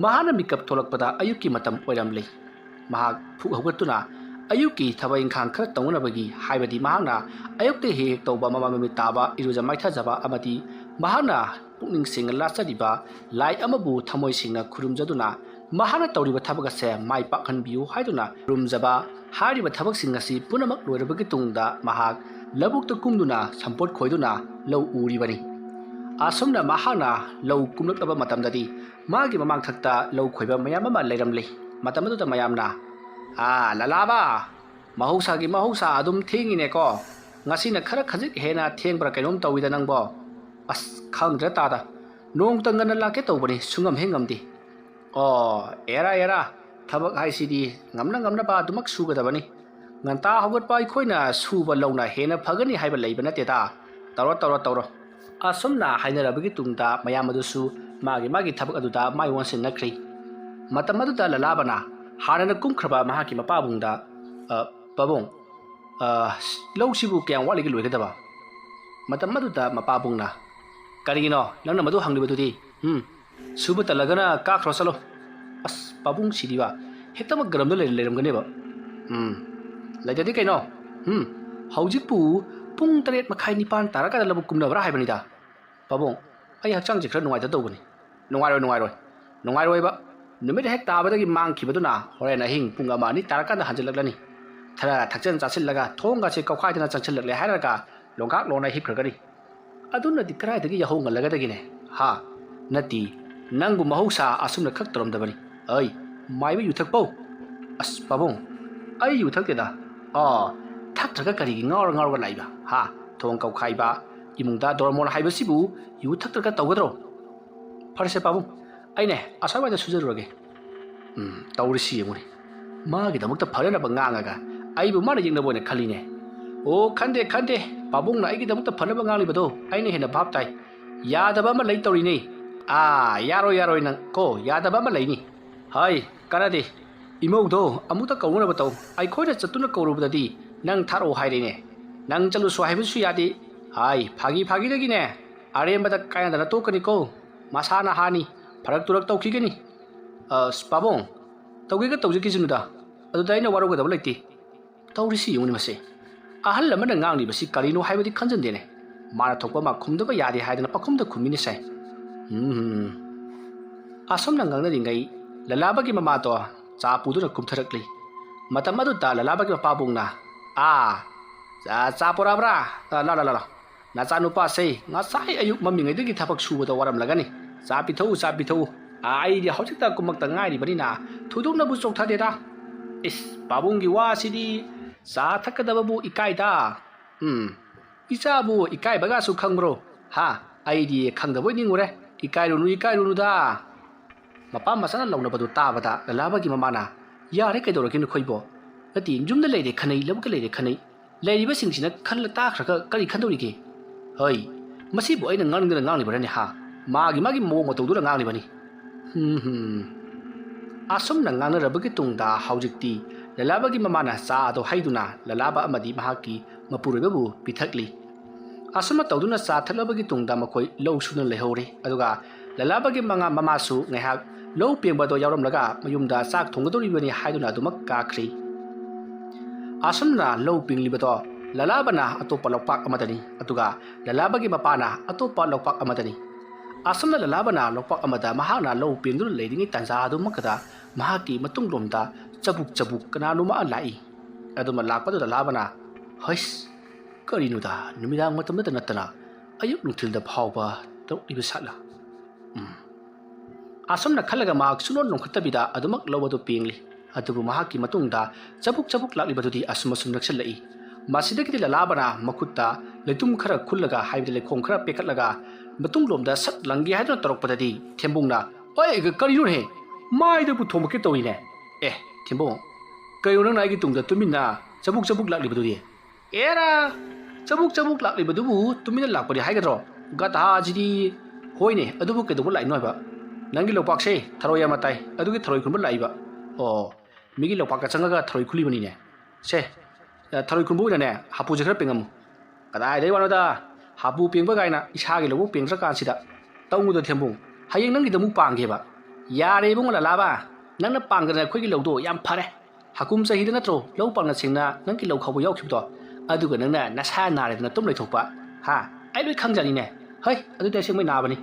ꯃꯍꯥꯛꯅ ꯃꯤꯀꯞ ꯊꯣꯛꯂꯛꯄꯗ ꯑꯌꯨꯛꯀꯤ ꯃꯇꯝ ꯑꯣꯏꯔꯝꯂꯤ꯫ ꯃꯍꯥꯛ ꯐꯨꯛ ꯍꯧꯒꯠꯇꯨꯅ ꯑꯌꯨꯛꯀꯤ ꯊꯕꯛ ꯏꯪꯈꯥꯡ ꯈꯔ ꯇꯧꯅꯅꯕꯒꯤ, ꯍꯥꯏꯕꯗꯤ ꯃꯍꯥꯛꯅ ꯑꯌꯨꯛꯇ ꯍꯦꯛ ꯍꯦꯛ ꯇꯧꯕ ꯃꯃꯥ ꯃꯃꯤꯠ ꯇꯥꯕ, ꯏꯔꯨꯖ ꯃꯥꯏꯊꯖꯕ ꯑꯃꯗꯤ ꯃꯍꯥꯛꯅ ꯄꯨꯛꯅꯤꯡ ꯁꯦꯡꯅ ꯂꯥꯠꯆꯔꯤꯕ ꯂꯥꯏ ꯑꯃꯕꯨ ꯊꯃꯣꯏ ꯁꯦꯡꯅ ꯈꯨꯔꯨꯝꯖꯗꯨꯅ ꯃꯍꯥꯛꯅ ꯇꯧꯔꯤꯕ ꯊꯕꯛ ꯑꯁꯦ ꯃꯥꯏ ꯄꯥꯛꯍꯟꯕꯤꯌꯨ ꯍꯥꯏꯗꯨꯅ ꯈꯨꯔꯨꯝꯖꯕ ꯍꯥꯏꯔꯤꯕ ꯊꯕꯛꯁꯤꯡ ꯑꯁꯤ ꯄꯨꯝꯅꯃꯛ ꯂꯣꯏꯔꯕꯒꯤ ꯇꯨꯡꯗ ꯃꯍꯥꯛ ꯂꯧꯕꯨꯛꯇ ꯀꯨꯝꯗꯨꯅ ꯁꯝꯄꯣꯠ ꯈꯣꯏꯗꯨꯅ ꯂꯧ ꯎꯔꯤꯕꯅꯤ꯫ ꯑꯁꯨꯝꯅ ꯃꯍꯥꯛꯅ ꯂꯧ ꯀꯨꯝꯂꯛꯂꯕ ꯃꯇꯝꯗꯗꯤ ꯃꯥꯒꯤ ꯃꯃꯥꯡꯊꯛꯇ ꯂꯧ ꯈꯣꯏꯕ ꯃꯌꯥꯝ ꯑꯃ ꯂꯩꯔꯝꯂꯤ꯫ ꯃꯇꯝ ꯑꯗꯨꯗ ꯃꯌꯥꯝꯅ, "ꯑꯥ, ꯂꯂꯥꯕ, ꯃꯍꯧꯁꯥꯒꯤ ꯃꯍꯧꯁꯥ ꯑꯗꯨꯝ ꯊꯦꯡꯉꯤꯅꯦꯀꯣ꯫ ꯉꯁꯤꯅ ꯈꯔ ꯈꯖꯤꯛ ꯍꯦꯟꯅ ꯊꯦꯡꯕ꯭ꯔꯥ ꯀꯩꯅꯣꯝ ꯇꯧꯋꯤꯗ ꯅꯪꯕꯣ꯫ ꯑꯁ, ꯈꯪꯗ꯭ꯔꯦ ꯇꯥꯗ꯫ ꯅꯣꯡꯇ ꯉꯟꯅ ꯂꯥꯛꯀꯦ ꯇꯧꯕꯅꯤ, ꯁꯨꯡꯉꯝ ꯍꯦꯛ ꯉꯝꯗꯦ꯫ ꯑꯣ, ꯑꯦꯔꯥ, ꯑꯦꯔꯥ, ꯊꯕꯛ ꯍꯥꯏꯁꯤꯗꯤ ꯉꯝꯅ ꯉꯝꯅꯕ ꯑꯗꯨꯃꯛ ꯁꯨꯒꯗꯕꯅꯤ꯫ ꯉꯟꯇꯥ ꯍꯧꯒꯠꯄ ꯑꯩꯈꯣꯏꯅ ꯁꯨꯕ ꯂꯧꯅ ꯍꯦꯟꯅ ꯐꯒꯅꯤ ꯍꯥꯏꯕ ꯂꯩꯕ ꯅꯠꯇꯦꯗ꯫ ꯇꯧꯔꯣ, ꯇꯧꯔꯣ, ꯇꯧꯔꯣ꯫" ꯑꯁꯨꯝꯅ ꯍꯥꯏꯅꯔꯕꯒꯤ ꯇꯨꯡꯗ ꯃꯌꯥꯝ ꯑꯗꯨꯁꯨ ꯃꯥꯒꯤ ꯃꯥꯒꯤ ꯊꯕꯛ ꯑꯗꯨꯗ ꯃꯥꯏ ꯑꯣꯟꯁꯤꯟꯅꯈ꯭ꯔꯤ꯫ ꯃꯇꯝ ꯑꯗꯨꯗ ꯂꯂꯥꯕꯅ ꯍꯥꯟꯅꯅ ꯀꯨꯝꯈ꯭ꯔꯕ ꯃꯍꯥꯛꯀꯤ ꯃꯄꯥꯕꯨꯡꯗ, "ꯑ, ꯄꯥꯕꯨꯡ, ꯑ, ꯂꯧꯁꯤꯕꯨ ꯀꯌꯥꯝ ꯋꯥꯠꯂꯤꯒꯦ ꯂꯣꯏꯒꯗꯕ?" ꯃꯇꯝ ꯑꯗꯨꯗ ꯃꯄꯥꯕꯨꯡꯅ, "ꯀꯔꯤꯒꯤꯅꯣ ꯅꯪꯅ ꯃꯗꯨ ꯍꯪꯂꯤꯕꯗꯨꯗꯤ? ꯎꯝ, ꯁꯨꯕ ꯇꯜꯂꯒꯅ ꯀꯥꯈ꯭ꯔꯣ ꯆꯠꯂꯣ꯫" ꯑꯁ, ꯄꯥꯕꯨꯡ ꯁꯤꯗꯤꯕ, ꯍꯦꯛꯇꯃꯛ ꯒꯔꯝꯗ ꯂꯩꯔ-, ꯂꯩꯔꯝꯒꯅꯦꯕ꯫ ꯎꯝ, ꯂꯩꯇꯗꯤ ꯀꯩꯅꯣ? ꯎꯝ, ꯍꯧꯖꯤꯛꯄꯨ ꯄꯨꯡ ꯇꯔꯦꯠ ꯃꯈꯥꯏ ꯅꯤꯄꯥꯟ ꯇꯥꯔꯀꯥꯟꯗ ꯂꯧꯕꯨꯛ ꯀꯨꯝꯅꯕ꯭ꯔꯥ ꯍꯥꯏꯕꯅꯤꯗ꯫ ꯄꯥꯕꯨꯡ, ꯑꯩ ꯍꯛꯆꯥꯡꯁꯦ ꯈꯔ ꯅꯨꯡꯉꯥꯏꯇ ꯇꯧꯕꯅꯤ꯫ ꯅꯨꯡꯉꯥꯏꯔꯣꯏ, ꯅꯨꯡꯉꯥꯏꯔꯣꯏ꯫ ꯅꯨꯡꯉꯥꯏꯔꯣꯏꯕ꯫ ꯅꯨꯃꯤꯠ ꯍꯦꯛ ꯇꯥꯕꯗꯒꯤ ꯃꯥꯡꯈꯤꯕꯗꯨꯅ ꯍꯣꯔꯦꯟ ꯑꯍꯤꯡ ꯄꯨꯡ ꯑꯃ ꯑꯅꯤ ꯇꯥꯔꯀꯥꯟꯗ ꯍꯟꯖꯤꯜꯂꯛꯂꯅꯤ꯫ ꯈꯔ ꯊꯛꯆꯟ ꯆꯥꯁꯤꯜꯂꯒ ꯊꯣꯡꯒꯁꯦ ꯀꯧꯈꯥꯏꯗꯅ ꯆꯪꯁꯤꯜꯂꯛꯂꯦ ꯍꯥꯏꯔꯒ ꯂꯣꯡꯒꯥꯛ ꯂꯣꯟꯅ ꯍꯤꯞꯈ꯭ꯔꯒꯅꯤ꯫ ꯑꯗꯨꯅꯗꯤ ꯀꯗꯥꯏꯗꯒꯤ ꯌꯥꯍꯧ ꯉꯜꯂꯒꯗꯒꯦꯅꯦ? ꯍꯥ? ꯅꯠꯇꯦ, ꯅꯪꯕꯨ ꯃꯍꯧꯁꯥ ꯑꯁꯨꯝꯅ ꯈꯛ ꯇꯧꯔꯝꯗꯕꯅꯤ꯫ ꯑꯩ, ꯃꯥꯏꯕ ꯌꯨꯊꯛꯄꯧ! ꯑꯁ, ꯄꯥꯕꯨꯡ, ꯑꯩ ꯌꯨ ꯊꯛꯇꯦꯗ꯫ ꯑꯥ, ꯊꯛꯇ꯭ꯔꯒ ꯀꯔꯤꯒꯤ ꯉꯥꯎꯔ ꯉꯥꯎꯔꯒ ꯂꯥꯛꯏꯕ? ꯍꯥ? ꯊꯣꯡ ꯀꯧꯈꯥꯏꯕ, ꯏꯃꯨꯡꯗ ꯗꯣꯔꯃꯣꯟ ꯍꯥꯏꯕꯁꯤꯕꯨ ꯌꯨ ꯊꯛꯇ꯭ꯔꯒ ꯇꯧꯒꯗ꯭ꯔꯣ? ꯐꯔꯦꯁꯦ ꯄꯥꯕꯨꯡ, ꯑꯩꯅꯦ ꯑꯁ꯭ꯋꯥꯏꯋꯥꯏꯗ ꯁꯨꯖꯔꯨꯔꯒꯦ꯫ ꯎꯝ, ꯇꯧꯔꯤꯁꯤ ꯌꯦꯡꯉꯨꯅꯦ꯫ ꯃꯥꯒꯤꯗꯃꯛꯇ ꯐꯅꯅꯕ ꯉꯥꯡꯉꯒ ꯑꯩꯕꯨ ꯃꯥꯅ ꯌꯦꯛꯅꯕ ꯑꯣꯏꯅ ꯈꯜꯂꯤꯅꯦ꯫ ꯑꯣ, ꯈꯟꯗꯦ, ꯈꯟꯗꯦ꯫ ꯄꯥꯕꯨꯡꯅ ꯑꯩꯒꯤꯗꯃꯛꯇ ꯐꯅꯕ ꯉꯥꯡꯂꯤꯕꯗꯣ ꯑꯩꯅ ꯍꯦꯟꯅ ꯚꯥꯞ ꯇꯥꯏ꯫ ꯌꯥꯗꯕ ꯑꯃ ꯂꯩ ꯇꯧꯔꯤꯅꯦ꯫ ꯑꯥ, ꯌꯥꯔꯣꯏ, ꯌꯥꯔꯣꯏ ꯅꯪ ꯀꯣ, ꯌꯥꯗꯕ ꯑꯃ ꯂꯩꯅꯤ꯫ ꯍꯥꯏ, ꯀꯥꯟꯅꯗꯦ꯫ ꯏꯃꯧꯗꯣ ꯑꯃꯨꯛꯇ ꯀꯧꯅꯅꯕ ꯇꯧ꯫ ꯑꯩꯈꯣꯏꯅ ꯆꯠꯇꯨꯅ ꯀꯧꯔꯨꯕꯗꯗꯤ ꯅꯪ ꯊꯥꯔꯛꯑꯣ ꯍꯥꯏꯔꯦꯅꯦ꯫ ꯅꯪ ꯆꯠꯂꯨꯁꯨ ꯍꯥꯏꯕꯁꯨ ꯌꯥꯗꯦ꯫ ꯍꯥꯏ, ꯐꯥꯒꯤ ꯐꯥꯒꯤꯗꯒꯤꯅꯦ ꯑꯔꯦꯝꯕꯗ ꯀꯥꯏꯅꯗꯅ ꯇꯣꯛꯀꯅꯤꯀꯣ꯫ ꯃꯁꯥꯅ ꯍꯥꯅꯤ, ꯐꯔꯛ ꯇꯨꯔꯛ ꯇꯧꯈꯤꯒꯅꯤ꯫ ꯑꯁ, ꯄꯥꯕꯨꯡ, ꯇꯧꯒꯦꯒ ꯇꯧꯖꯈꯤꯁꯅꯨꯗ꯫ ꯑꯗꯨꯗ ꯑꯩꯅ ꯋꯥꯔꯧꯒꯗꯕ ꯂꯩꯇꯦ꯫ ꯇꯧꯔꯤꯁꯤ ꯌꯦꯡꯉꯨꯅꯦ ꯃꯁꯦ꯫ ꯑꯍꯜ ꯑꯃꯅ ꯉꯥꯡꯂꯤꯕꯁꯤ ꯀꯔꯤꯅꯣ ꯍꯥꯏꯕꯗꯤ ꯈꯟꯖꯟꯗꯦꯅꯦ꯫ ꯃꯥꯅ ꯊꯣꯛꯄ ꯑꯃ ꯈꯨꯝꯗꯕ ꯌꯥꯗꯦ ꯍꯥꯏꯗꯅ ꯄꯪꯈꯨꯝꯗ ꯈꯨꯝꯃꯤꯅꯦ ꯁꯦ꯫ ꯎꯝ꯫ ꯑꯁꯨꯝꯅ ꯉꯥꯡꯅꯔꯤꯉꯩ ꯂꯂꯥꯕꯒꯤ ꯃꯃꯥꯗꯣ ꯆꯥ ꯄꯨꯗꯨꯅ ꯀꯨꯝꯊꯔꯛꯂꯤ꯫ ꯃꯇꯝ ꯑꯗꯨꯗ ꯂꯂꯥꯕꯒꯤ ꯃꯄꯥꯕꯨꯡꯅ, "ꯑꯥ, ꯆꯥ, ꯆꯥ ꯄꯨꯔꯛꯑꯕ꯭ꯔꯥ? ꯑ, ꯂꯥ, ꯂꯥ, ꯂꯥ, ꯂꯥ꯫ ꯅꯆꯥꯅꯨꯄꯥꯁꯦ ꯉꯁꯥꯏ ꯑꯌꯨꯛ ꯃꯃꯤꯉꯩꯗꯒꯤ ꯊꯕꯛ ꯁꯨꯕꯗ ꯋꯥꯔꯝꯂꯒꯅꯤ꯫ ꯆꯥ ꯄꯤꯊꯛꯎ, ꯆꯥ ꯄꯤꯊꯛꯎ꯫ ꯑ, ꯑꯩꯗꯤ ꯍꯧꯖꯤꯛꯇ ꯀꯨꯝꯃꯛꯇ ꯉꯥꯏꯔꯤꯕꯅꯤꯅ ꯊꯣꯏꯗꯣꯛꯅꯕꯨ ꯆꯣꯛꯊꯗꯦꯗ꯫ ꯏꯁ, ꯄꯥꯕꯨꯡꯒꯤ ꯋꯥꯁꯤꯗꯤ ꯆꯥ ꯊꯛꯀꯗꯕꯕꯨ ꯏꯀꯥꯏꯗ꯫ ꯎꯝ, ꯏꯆꯥꯕꯨ ꯏꯀꯥꯏꯕꯒꯁꯨ ꯈꯪꯕ꯭ꯔꯣ? ꯍꯥ? ꯑꯩꯗꯤ ꯈꯪꯗꯕꯣꯏ ꯅꯤꯡꯉꯨꯔꯦ꯫ ꯏꯀꯥꯏꯔꯨꯅꯨ, ꯏꯀꯥꯏꯔꯨꯅꯨꯗ꯫" ꯃꯄꯥ ꯃꯆꯥꯅ ꯂꯥꯎꯅꯕꯗꯨ ꯇꯥꯕꯗ ꯂꯂꯥꯕꯒꯤ ꯃꯃꯥꯅ, "ꯌꯥꯔꯦ, ꯀꯩꯗꯧꯔꯒꯦ ꯅꯈꯣꯏꯕꯣ? ꯅꯠꯇꯦ, ꯌꯨꯝꯗ ꯂꯩꯔꯦ ꯈꯟꯅꯩ, ꯂꯧꯕꯨꯛꯇ ꯂꯩꯔꯦ ꯈꯟꯅꯩ꯫ ꯂꯩꯔꯤꯕꯁꯤꯡꯁꯤꯅ ꯈꯜꯂ ꯇꯥꯈ꯭ꯔꯒ ꯀꯔꯤ ꯈꯟꯗꯧꯔꯤꯒꯦ? ꯍꯩ, ꯃꯁꯤꯕꯨ ꯑꯩꯅ ꯉꯥꯡꯅꯤꯡꯗꯅ ꯉꯥꯡꯂꯤꯕꯔꯅꯦ ꯍꯥ? ꯃꯥꯒꯤ ꯃꯥꯒꯤ ꯃꯑꯣꯡ ꯃꯇꯧꯗꯨꯅ ꯉꯥꯡꯂꯤꯕꯅꯤ꯫" ꯍꯨꯝ ꯍꯨꯝ꯫ ꯑꯁꯨꯝꯅ ꯉꯥꯡꯅꯔꯕꯒꯤ ꯇꯨꯡꯗ ꯍꯧꯖꯤꯛꯇꯤ ꯂꯂꯥꯕꯒꯤ ꯃꯃꯥꯅ ꯆꯥ ꯑꯗꯨ ꯍꯩꯗꯨꯅ ꯂꯂꯥꯕ ꯑꯃꯗꯤ ꯃꯍꯥꯛꯀꯤ ꯃꯄꯨꯔꯣꯏꯕꯕꯨ ꯄꯤꯊꯛꯂꯤ꯫ ꯑꯁꯨꯝꯅ ꯇꯧꯗꯨꯅ ꯆꯥ ꯊꯛꯂꯕꯒꯤ ꯇꯨꯡꯗ ꯃꯈꯣꯏ ꯂꯧ ꯁꯨꯅ ꯂꯩꯍꯧꯔꯦ꯫ ꯑꯗꯨꯒ ꯂꯂꯥꯕꯒꯤ ꯃꯉꯥ ꯃꯃꯥꯁꯨ ꯉꯥꯏꯍꯥꯛ ꯂꯧ ꯄꯦꯡꯕꯗꯣ ꯌꯥꯎꯔꯝꯂꯒ ꯃꯌꯨꯝꯗ ꯆꯥꯛ ꯊꯣꯡꯒꯗꯧꯔꯤꯕꯅꯤ ꯍꯥꯏꯗꯨꯅ ꯑꯗꯨꯃꯛ ꯀꯥꯈ꯭ꯔꯦ꯫ ꯑꯁꯨꯝꯅ ꯂꯧ ꯄꯦꯡꯂꯤꯕꯗꯣ ꯂꯂꯥꯕꯅ ꯑꯇꯣꯞꯄ ꯂꯧꯄꯥꯛ ꯑꯃꯗꯅꯤ, ꯑꯗꯨꯒ ꯂꯂꯥꯕꯒꯤ ꯃꯄꯥꯅ ꯑꯇꯣꯞꯄ ꯂꯧꯄꯥꯛ ꯑꯃꯗꯅꯤ꯫ ꯑꯁꯨꯝꯅ ꯂꯂꯥꯕꯅ ꯂꯧꯄꯥꯛ ꯑꯃꯗ ꯃꯍꯥꯛꯅ ꯂꯧ ꯄꯦꯡꯗꯨꯅ ꯂꯩꯔꯤꯉꯩ ꯇꯥꯟꯖꯥ ꯑꯗꯨꯃꯛꯇꯗ ꯃꯍꯥꯛꯀꯤ ꯃꯇꯨꯡꯂꯣꯝꯗ ꯆꯕꯨꯛ ꯆꯕꯨꯛ ꯀꯅꯥꯅꯣꯃ ꯂꯥꯛꯏ꯫ ꯑꯗꯨꯃ ꯂꯥꯛꯄꯗꯨꯗ ꯂꯂꯥꯕꯅ, "ꯍꯩꯁ, ꯀꯔꯤꯅꯣꯗ, ꯅꯨꯃꯤꯗꯥꯡ ꯃꯇꯝꯗꯇ ꯅꯠꯇꯅ ꯑꯌꯨꯛ ꯅꯨꯡꯊꯤꯜꯗ ꯐꯥꯎꯕ ꯇꯧꯔꯛꯂꯤꯕ ꯁꯥꯠꯂ?" ꯎꯝ꯫ ꯑꯁꯨꯝꯅ ꯈꯜꯂꯒ ꯃꯍꯥꯛ ꯁꯨꯡꯅꯣꯟ ꯅꯣꯟꯈꯠꯇꯕꯤꯗ ꯑꯗꯨꯃꯛ ꯂꯧ ꯑꯗꯨ ꯄꯦꯡꯂꯤ꯫ ꯑꯗꯨꯕꯨ ꯃꯍꯥꯛꯀꯤ ꯃꯇꯨꯡꯗ ꯆꯕꯨꯛ ꯆꯕꯨꯛ ꯂꯥꯛꯂꯤꯕꯗꯨꯗꯤ ꯑꯁꯨꯝ ꯑꯁꯨꯝ ꯅꯛꯁꯤꯜꯂꯛꯏ꯫ ꯃꯁꯤꯗꯒꯤꯗꯤ ꯂꯂꯥꯕꯅ ꯃꯈꯨꯠꯇ ꯂꯩꯇꯨꯝ ꯈꯔ ꯈꯨꯜꯂꯒ, ꯍꯥꯏꯕꯗꯤ ꯂꯩꯈꯣꯝ ꯈꯔ ꯄꯦꯛꯈꯠꯂꯒ, ꯃꯇꯨꯡꯂꯣꯝꯗ ꯁꯠ ꯂꯪꯒꯦ ꯍꯥꯏꯗꯨꯅ ꯇꯧꯔꯛꯄꯗꯗꯤ ꯊꯦꯝꯕꯨꯡꯅ, "ꯑꯣꯏ, ꯀꯔꯤꯅꯣꯅꯦ? ꯃꯥꯏꯗꯕꯨ ꯊꯣꯝꯃꯛꯀꯦ ꯇꯧꯏꯅꯦ꯫ ꯑꯦ, ꯊꯦꯝꯕꯨꯡ, ꯀꯩꯅꯣ ꯅꯪꯅ ꯑꯩꯒꯤ ꯇꯨꯡꯗ ꯇꯨꯃꯤꯟꯅ ꯆꯕꯨꯛ ꯆꯕꯨꯛ ꯂꯥꯛꯂꯤꯕꯗꯨꯗꯤ?" "ꯑꯦꯔꯥ, ꯆꯕꯨꯛ ꯆꯕꯨꯛ ꯂꯥꯛꯂꯤꯕꯗꯨꯕꯨ ꯇꯨꯃꯤꯟꯅ ꯂꯥꯛꯄꯗꯤ ꯍꯥꯏꯒꯗ꯭ꯔꯣ? ꯒꯙꯥꯁꯤꯗꯤ!" "ꯍꯣꯏꯅꯦ, ꯑꯗꯨꯕꯨ ꯀꯩꯗꯧꯕ ꯂꯥꯛꯏꯅꯣ ꯍꯥꯏꯕ? ꯅꯪꯒꯤ ꯂꯧꯄꯥꯛꯁꯦ ꯊꯔꯣꯏ ꯌꯥꯝꯅ ꯇꯥꯏ, ꯑꯗꯨꯒꯤ ꯊꯔꯣꯏ ꯈꯨꯟꯕ ꯂꯥꯛꯏꯕ꯫" "ꯑꯣ, ꯃꯤꯒꯤ ꯂꯧꯄꯥꯛꯇ ꯆꯪꯉꯒ ꯊꯔꯣꯏ ꯈꯨꯜꯂꯤꯕꯅꯤꯅꯦ꯫ ꯁꯦ, ꯊꯔꯣꯏ ꯈꯨꯟꯕ ꯑꯣꯏꯅꯅꯦ, ꯍꯥꯄꯨꯁꯦ ꯈꯔ ꯄꯦꯡꯉꯝꯃꯨ꯫" "ꯀꯗꯥꯏꯗꯩ ꯋꯥꯅꯣꯗ? ꯍꯥꯄꯨ ꯄꯦꯡꯕ ꯀꯥꯏꯅ ꯏꯁꯥꯒꯤ ꯂꯧꯕꯨꯛ ꯄꯦꯡꯗ꯭ꯔꯀꯥꯟꯁꯤꯗ꯫ ꯇꯧꯅꯨꯗ ꯊꯦꯝꯕꯨꯡ, ꯍꯌꯦꯡ ꯅꯪꯒꯤꯗ ꯑꯃꯨꯛ ꯄꯥꯡꯒꯦꯕ꯫" "ꯌꯥꯔꯦ ꯏꯕꯨꯡꯉꯣ ꯂꯂꯥꯕ, ꯅꯪꯅ ꯄꯥꯡꯗꯅ ꯑꯩꯈꯣꯏꯒꯤ ꯂꯧꯗꯣ ꯌꯥꯝ ꯐꯔꯦ꯫ ꯍꯀꯨꯝ ꯆꯍꯤꯗ ꯅꯠꯇ꯭ꯔꯣ ꯂꯧ ꯄꯥꯡꯅ ꯁꯦꯡꯅ ꯅꯪꯒꯤ ꯂꯧ ꯈꯥꯎꯕ ꯌꯥꯎꯈꯤꯕꯗꯣ? ꯑꯗꯨꯒ ꯅꯪꯅ ꯅꯁꯥ ꯅꯥꯔꯦꯗꯅ ꯇꯨꯝ ꯂꯩꯊꯣꯛꯄ, ꯍꯥ? ꯑꯩ ꯂꯣꯏ ꯈꯪꯖꯅꯤꯅꯦ꯫" "ꯍꯩ, ꯑꯗꯨꯗꯤ ꯑꯁꯦꯡꯕꯩ ꯅꯥꯕꯅꯤ꯫"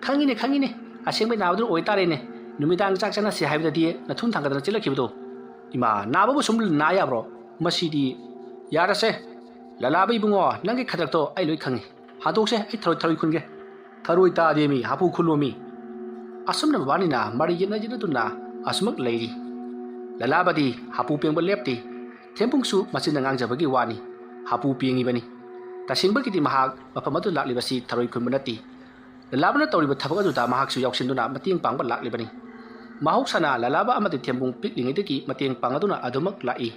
"ꯈꯪꯉꯤꯅꯦ, ꯈꯪꯉꯤꯅꯦ, ꯑꯁꯦꯡꯕꯩ ꯅꯥꯕꯗꯨꯅ ꯑꯣꯏꯇꯥꯔꯦꯅꯦ꯫ ꯅꯨꯃꯤꯗꯥꯡ ꯆꯥꯛ ꯆꯥꯅꯁꯦ ꯍꯥꯏꯕꯗꯗꯤ ꯅꯊꯨꯟ ꯊꯥꯡꯒꯠꯇꯅ ꯆꯦꯜꯂꯛꯈꯤꯕꯗꯣ꯫" "ꯏꯃꯥ, ꯅꯥꯕꯕꯨ ꯁꯨꯝ ꯅꯥ ꯌꯥꯕ꯭ꯔꯣ? ꯃꯁꯤꯗꯤ ꯌꯥꯔꯁꯦ꯫ ꯂꯂꯥꯕ ꯏꯕꯨꯡꯉꯣ, ꯅꯪꯒꯤ ꯈꯗ꯭ꯔꯛꯇꯣ ꯑꯩ ꯂꯣꯏ ꯈꯪꯉꯤ꯫ ꯍꯥꯟꯗꯣꯛꯁꯦ, ꯑꯩ ꯊꯔꯣꯏ, ꯊꯔꯣꯏ ꯈꯨꯟꯒꯦ꯫ ꯊꯔꯣꯏ ꯇꯥꯗꯦꯃꯤ, ꯍꯥꯄꯨ ꯈꯨꯜꯂꯣꯃꯤ"꯫ ꯑꯁꯨꯝꯅ ꯃꯕꯥꯅꯤꯅ ꯃꯔꯩ ꯌꯦꯠꯅ ꯌꯦꯠꯅꯗꯨꯅ ꯑꯁꯨꯃꯛ ꯂꯩꯔꯤ꯫ ꯂꯂꯥꯕꯗꯤ ꯍꯥꯄꯨ ꯄꯦꯡꯕ ꯂꯦꯞꯇꯦ꯫ ꯊꯦꯝꯕꯨꯡꯁꯨ ꯃꯆꯤꯟꯅ ꯉꯥꯡꯖꯕꯒꯤ ꯋꯥꯅꯤ꯫ ꯍꯥꯄꯨ ꯄꯦꯡꯉꯤꯕꯅꯤ꯫ ꯇꯁꯦꯡꯕꯒꯤꯗꯤ ꯃꯍꯥꯛ ꯃꯐꯝ ꯑꯗꯨ ꯂꯥꯛꯂꯤꯕꯁꯤ ꯊꯔꯣꯏ ꯈꯨꯟꯕ ꯅꯠꯇꯦ꯫ ꯂꯂꯥꯕꯅ ꯇꯧꯔꯤꯕ ꯊꯕꯛ ꯑꯗꯨꯗ ꯃꯍꯥꯛꯁꯨ ꯌꯥꯎꯁꯤꯟꯗꯨꯅ ꯃꯇꯦꯡ ꯄꯥꯡꯕ ꯂꯥꯛꯂꯤꯕꯅꯤ꯫ ꯃꯍꯧꯁꯥꯅ ꯂꯂꯥꯕ ꯑꯃꯗꯤ ꯊꯦꯝꯕꯨꯡ ꯄꯤꯛꯂꯤꯉꯩꯗꯒꯤ ꯃꯇꯦꯡ ꯄꯥꯡꯗꯨꯅ ꯑꯗꯨꯃꯛ ꯂꯥꯛꯏ꯫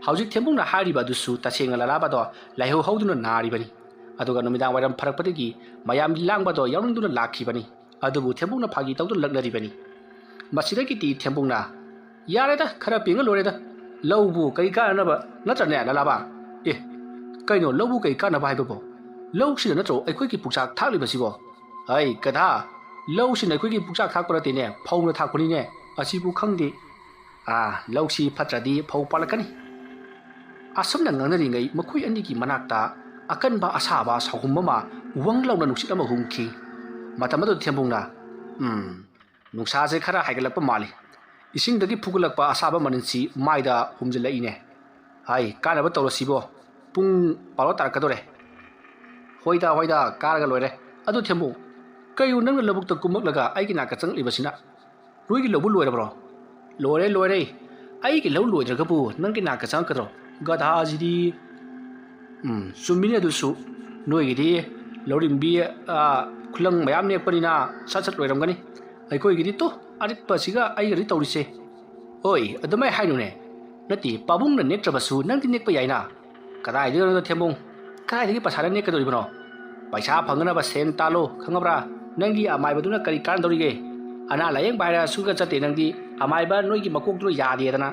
ꯍꯧꯖꯤꯛ ꯊꯦꯝꯕꯨꯡꯅ ꯍꯥꯏꯔꯤꯕ ꯑꯗꯨꯁꯨ ꯇꯁꯦꯡꯅ ꯂꯂꯥꯕꯗꯣ ꯂꯥꯏꯍꯧ ꯍꯧꯗꯨꯅ ꯅꯥꯔꯤꯕꯅꯤ꯫ ꯑꯗꯨꯒ ꯅꯨꯃꯤꯗꯥꯡ ꯋꯥꯏꯔꯝ ꯐꯔꯛꯄꯗꯒꯤ ꯃꯌꯥꯝ ꯂꯥꯡꯕꯗꯣ ꯌꯥꯎꯅꯤꯡꯗꯨꯅ ꯂꯥꯛꯈꯤꯕꯅꯤ꯫ ꯑꯗꯨꯕꯨ ꯊꯦꯝꯕꯨꯡꯅ ꯐꯥꯒꯤ ꯇꯧꯗꯨꯅ ꯂꯛꯅꯔꯤꯕꯅꯤ꯫ ꯃꯁꯤꯗꯒꯤꯗꯤ ꯊꯦꯝꯕꯨꯡꯅ, "ꯌꯥꯔꯦꯗ, ꯈꯔ ꯄꯦꯡꯉ ꯂꯣꯏꯔꯦꯗ꯫ ꯂꯧꯕꯨ ꯀꯔꯤ ꯀꯥꯟꯅꯅꯕ, ꯅꯠꯇ꯭ꯔꯅꯦ ꯂꯂꯥꯕ? ꯑꯦ, ꯀꯩꯅꯣ, ꯂꯧꯕꯨ ꯀꯔꯤ ꯀꯥꯟꯅꯕ ꯍꯥꯏꯕꯕꯣ? ꯂꯧꯁꯤꯅ ꯅꯠꯇ꯭ꯔꯣ ꯑꯩꯈꯣꯏꯒꯤ ꯄꯨꯛꯆꯥꯛ ꯊꯥꯛꯂꯤꯕꯁꯤꯕꯣ? ꯑꯩ ꯒꯙꯥ, ꯂꯧꯁꯤꯅ ꯑꯩꯈꯣꯏꯒꯤ ꯄꯨꯛꯆꯥꯛ ꯊꯥꯛꯄ ꯅꯠꯇꯦꯅꯦ, ꯐꯧꯅ ꯊꯥꯛꯄꯅꯤꯅꯦ꯫ ꯑꯁꯤꯕꯨ ꯈꯪꯗꯦ꯫ ꯑꯥ, ꯂꯧꯁꯤ ꯐꯠꯇ꯭ꯔꯗꯤ ꯐꯧ ꯄꯥꯜꯂꯛꯀꯅꯤ"꯫ ꯑꯁꯨꯝꯅ ꯉꯥꯡꯅꯔꯤꯉꯩ ꯃꯈꯣꯏ ꯑꯅꯤꯒꯤ ꯃꯅꯥꯛꯇ ꯑꯀꯟꯕ ꯑꯁꯥꯕ ꯁꯥꯎꯍꯨꯝ ꯑꯃ ꯋꯪ ꯂꯥꯎꯅ ꯅꯨꯡꯁꯤꯠ ꯑꯃ ꯍꯨꯝꯈꯤ꯫ ꯃꯇꯝ ꯑꯗꯨꯗ ꯊꯦꯝꯕꯨꯡꯅ, "ꯎꯝ, ꯅꯨꯡꯁꯥꯁꯦ ꯈꯔ ꯍꯥꯏꯒꯠꯂꯛꯄ ꯃꯥꯜꯂꯤ꯫ ꯏꯁꯤꯡꯗꯒꯤ ꯐꯨꯒꯠꯂꯛꯄ ꯑꯁꯥꯕ ꯃꯅꯤꯟꯁꯤ ꯃꯥꯏꯗ ꯍꯨꯝꯖꯤꯜꯂꯛꯏꯅꯦ꯫ ꯍꯥꯏ, ꯀꯥꯟꯅꯕ ꯇꯧꯔꯁꯤꯕꯣ꯫ ꯄꯨꯡ ꯕꯥꯔꯣ ꯇꯥꯔꯛꯀꯗꯧꯔꯦ"꯫ "ꯍꯣꯏꯗ, ꯍꯣꯏꯗ, ꯀꯥꯔꯒ ꯂꯣꯏꯔꯦ꯫ ꯑꯗꯨ ꯊꯦꯝꯕꯨꯡ, ꯀꯩꯅꯣ ꯅꯪꯅ ꯂꯧꯕꯨꯛꯇ ꯀꯨꯝꯃꯛꯂꯒ ꯑꯩꯒꯤ ꯅꯥꯛꯇ ꯆꯪꯂꯛꯂꯤꯕꯁꯤꯅ? ꯅꯣꯏꯒꯤ ꯂꯧꯕꯨ ꯂꯣꯏꯔꯕ꯭ꯔꯣ?" "ꯂꯣꯏꯔꯦ, ꯂꯣꯏꯔꯦ꯫ ꯑꯩꯒꯤ ꯂꯧ ꯂꯣꯏꯗ꯭ꯔꯒꯕꯨ ꯅꯪꯒꯤ ꯅꯥꯛꯇ ꯆꯪꯉꯛꯀꯗ꯭ꯔꯣ? ꯒꯙꯥꯁꯤꯗꯤ"꯫ "ꯎꯝ, ꯆꯨꯝꯃꯤꯅꯦ ꯑꯗꯨꯁꯨ꯫ ꯅꯣꯏꯒꯤꯗꯤ ꯂꯧꯔꯤꯝꯕꯤ, ꯑꯥ, ꯈꯨꯂꯪ ꯃꯌꯥꯝ ꯅꯦꯛꯄꯅꯤꯅ ꯁꯠ ꯁꯠ ꯂꯣꯏꯔꯝꯒꯅꯤ꯫ ꯑꯩꯈꯣꯏꯒꯤꯗꯤ ꯇꯨ, ꯑꯔꯤꯛꯄꯁꯤꯒ ꯑꯩꯒꯗꯤ ꯇꯧꯔꯤꯁꯦ"꯫ "ꯍꯣꯏ, ꯑꯗꯨꯃꯥꯏ ꯍꯥꯏꯅꯨꯅꯦ꯫ ꯅꯠꯇꯦ, ꯄꯥꯕꯨꯡꯅ ꯅꯦꯛꯇ꯭ꯔꯕꯁꯨ ꯅꯪꯗꯤ ꯅꯦꯛꯄ ꯌꯥꯏꯅ"꯫ "ꯀꯗꯥꯏꯗꯒꯤꯅꯣꯗ ꯊꯦꯝꯕꯨꯡ? ꯀꯗꯥꯏꯗꯒꯤ ꯄꯩꯁꯥꯅ ꯅꯦꯛꯀꯗꯧꯔꯤꯕꯅꯣ? ꯄꯩꯁꯥ ꯐꯪꯅꯕ ꯁꯦꯟ ꯇꯥꯜꯂꯣ, ꯈꯪꯉꯕ꯭ꯔꯥ? ꯅꯪꯒꯤ ꯑꯃꯥꯏꯕꯗꯨꯅ ꯀꯔꯤ ꯀꯥꯟꯅꯗꯧꯔꯤꯒꯦ? ꯑꯅꯥ ꯂꯥꯌꯦꯡꯕ ꯍꯥꯏꯔ ꯁꯨꯡꯆꯠ ꯆꯠꯇꯦ ꯅꯪꯗꯤ꯫ ꯑꯃꯥꯏꯕ ꯅꯣꯏꯒꯤ ꯃꯀꯣꯛꯇꯨꯅ ꯌꯥꯗꯦꯗꯅ"꯫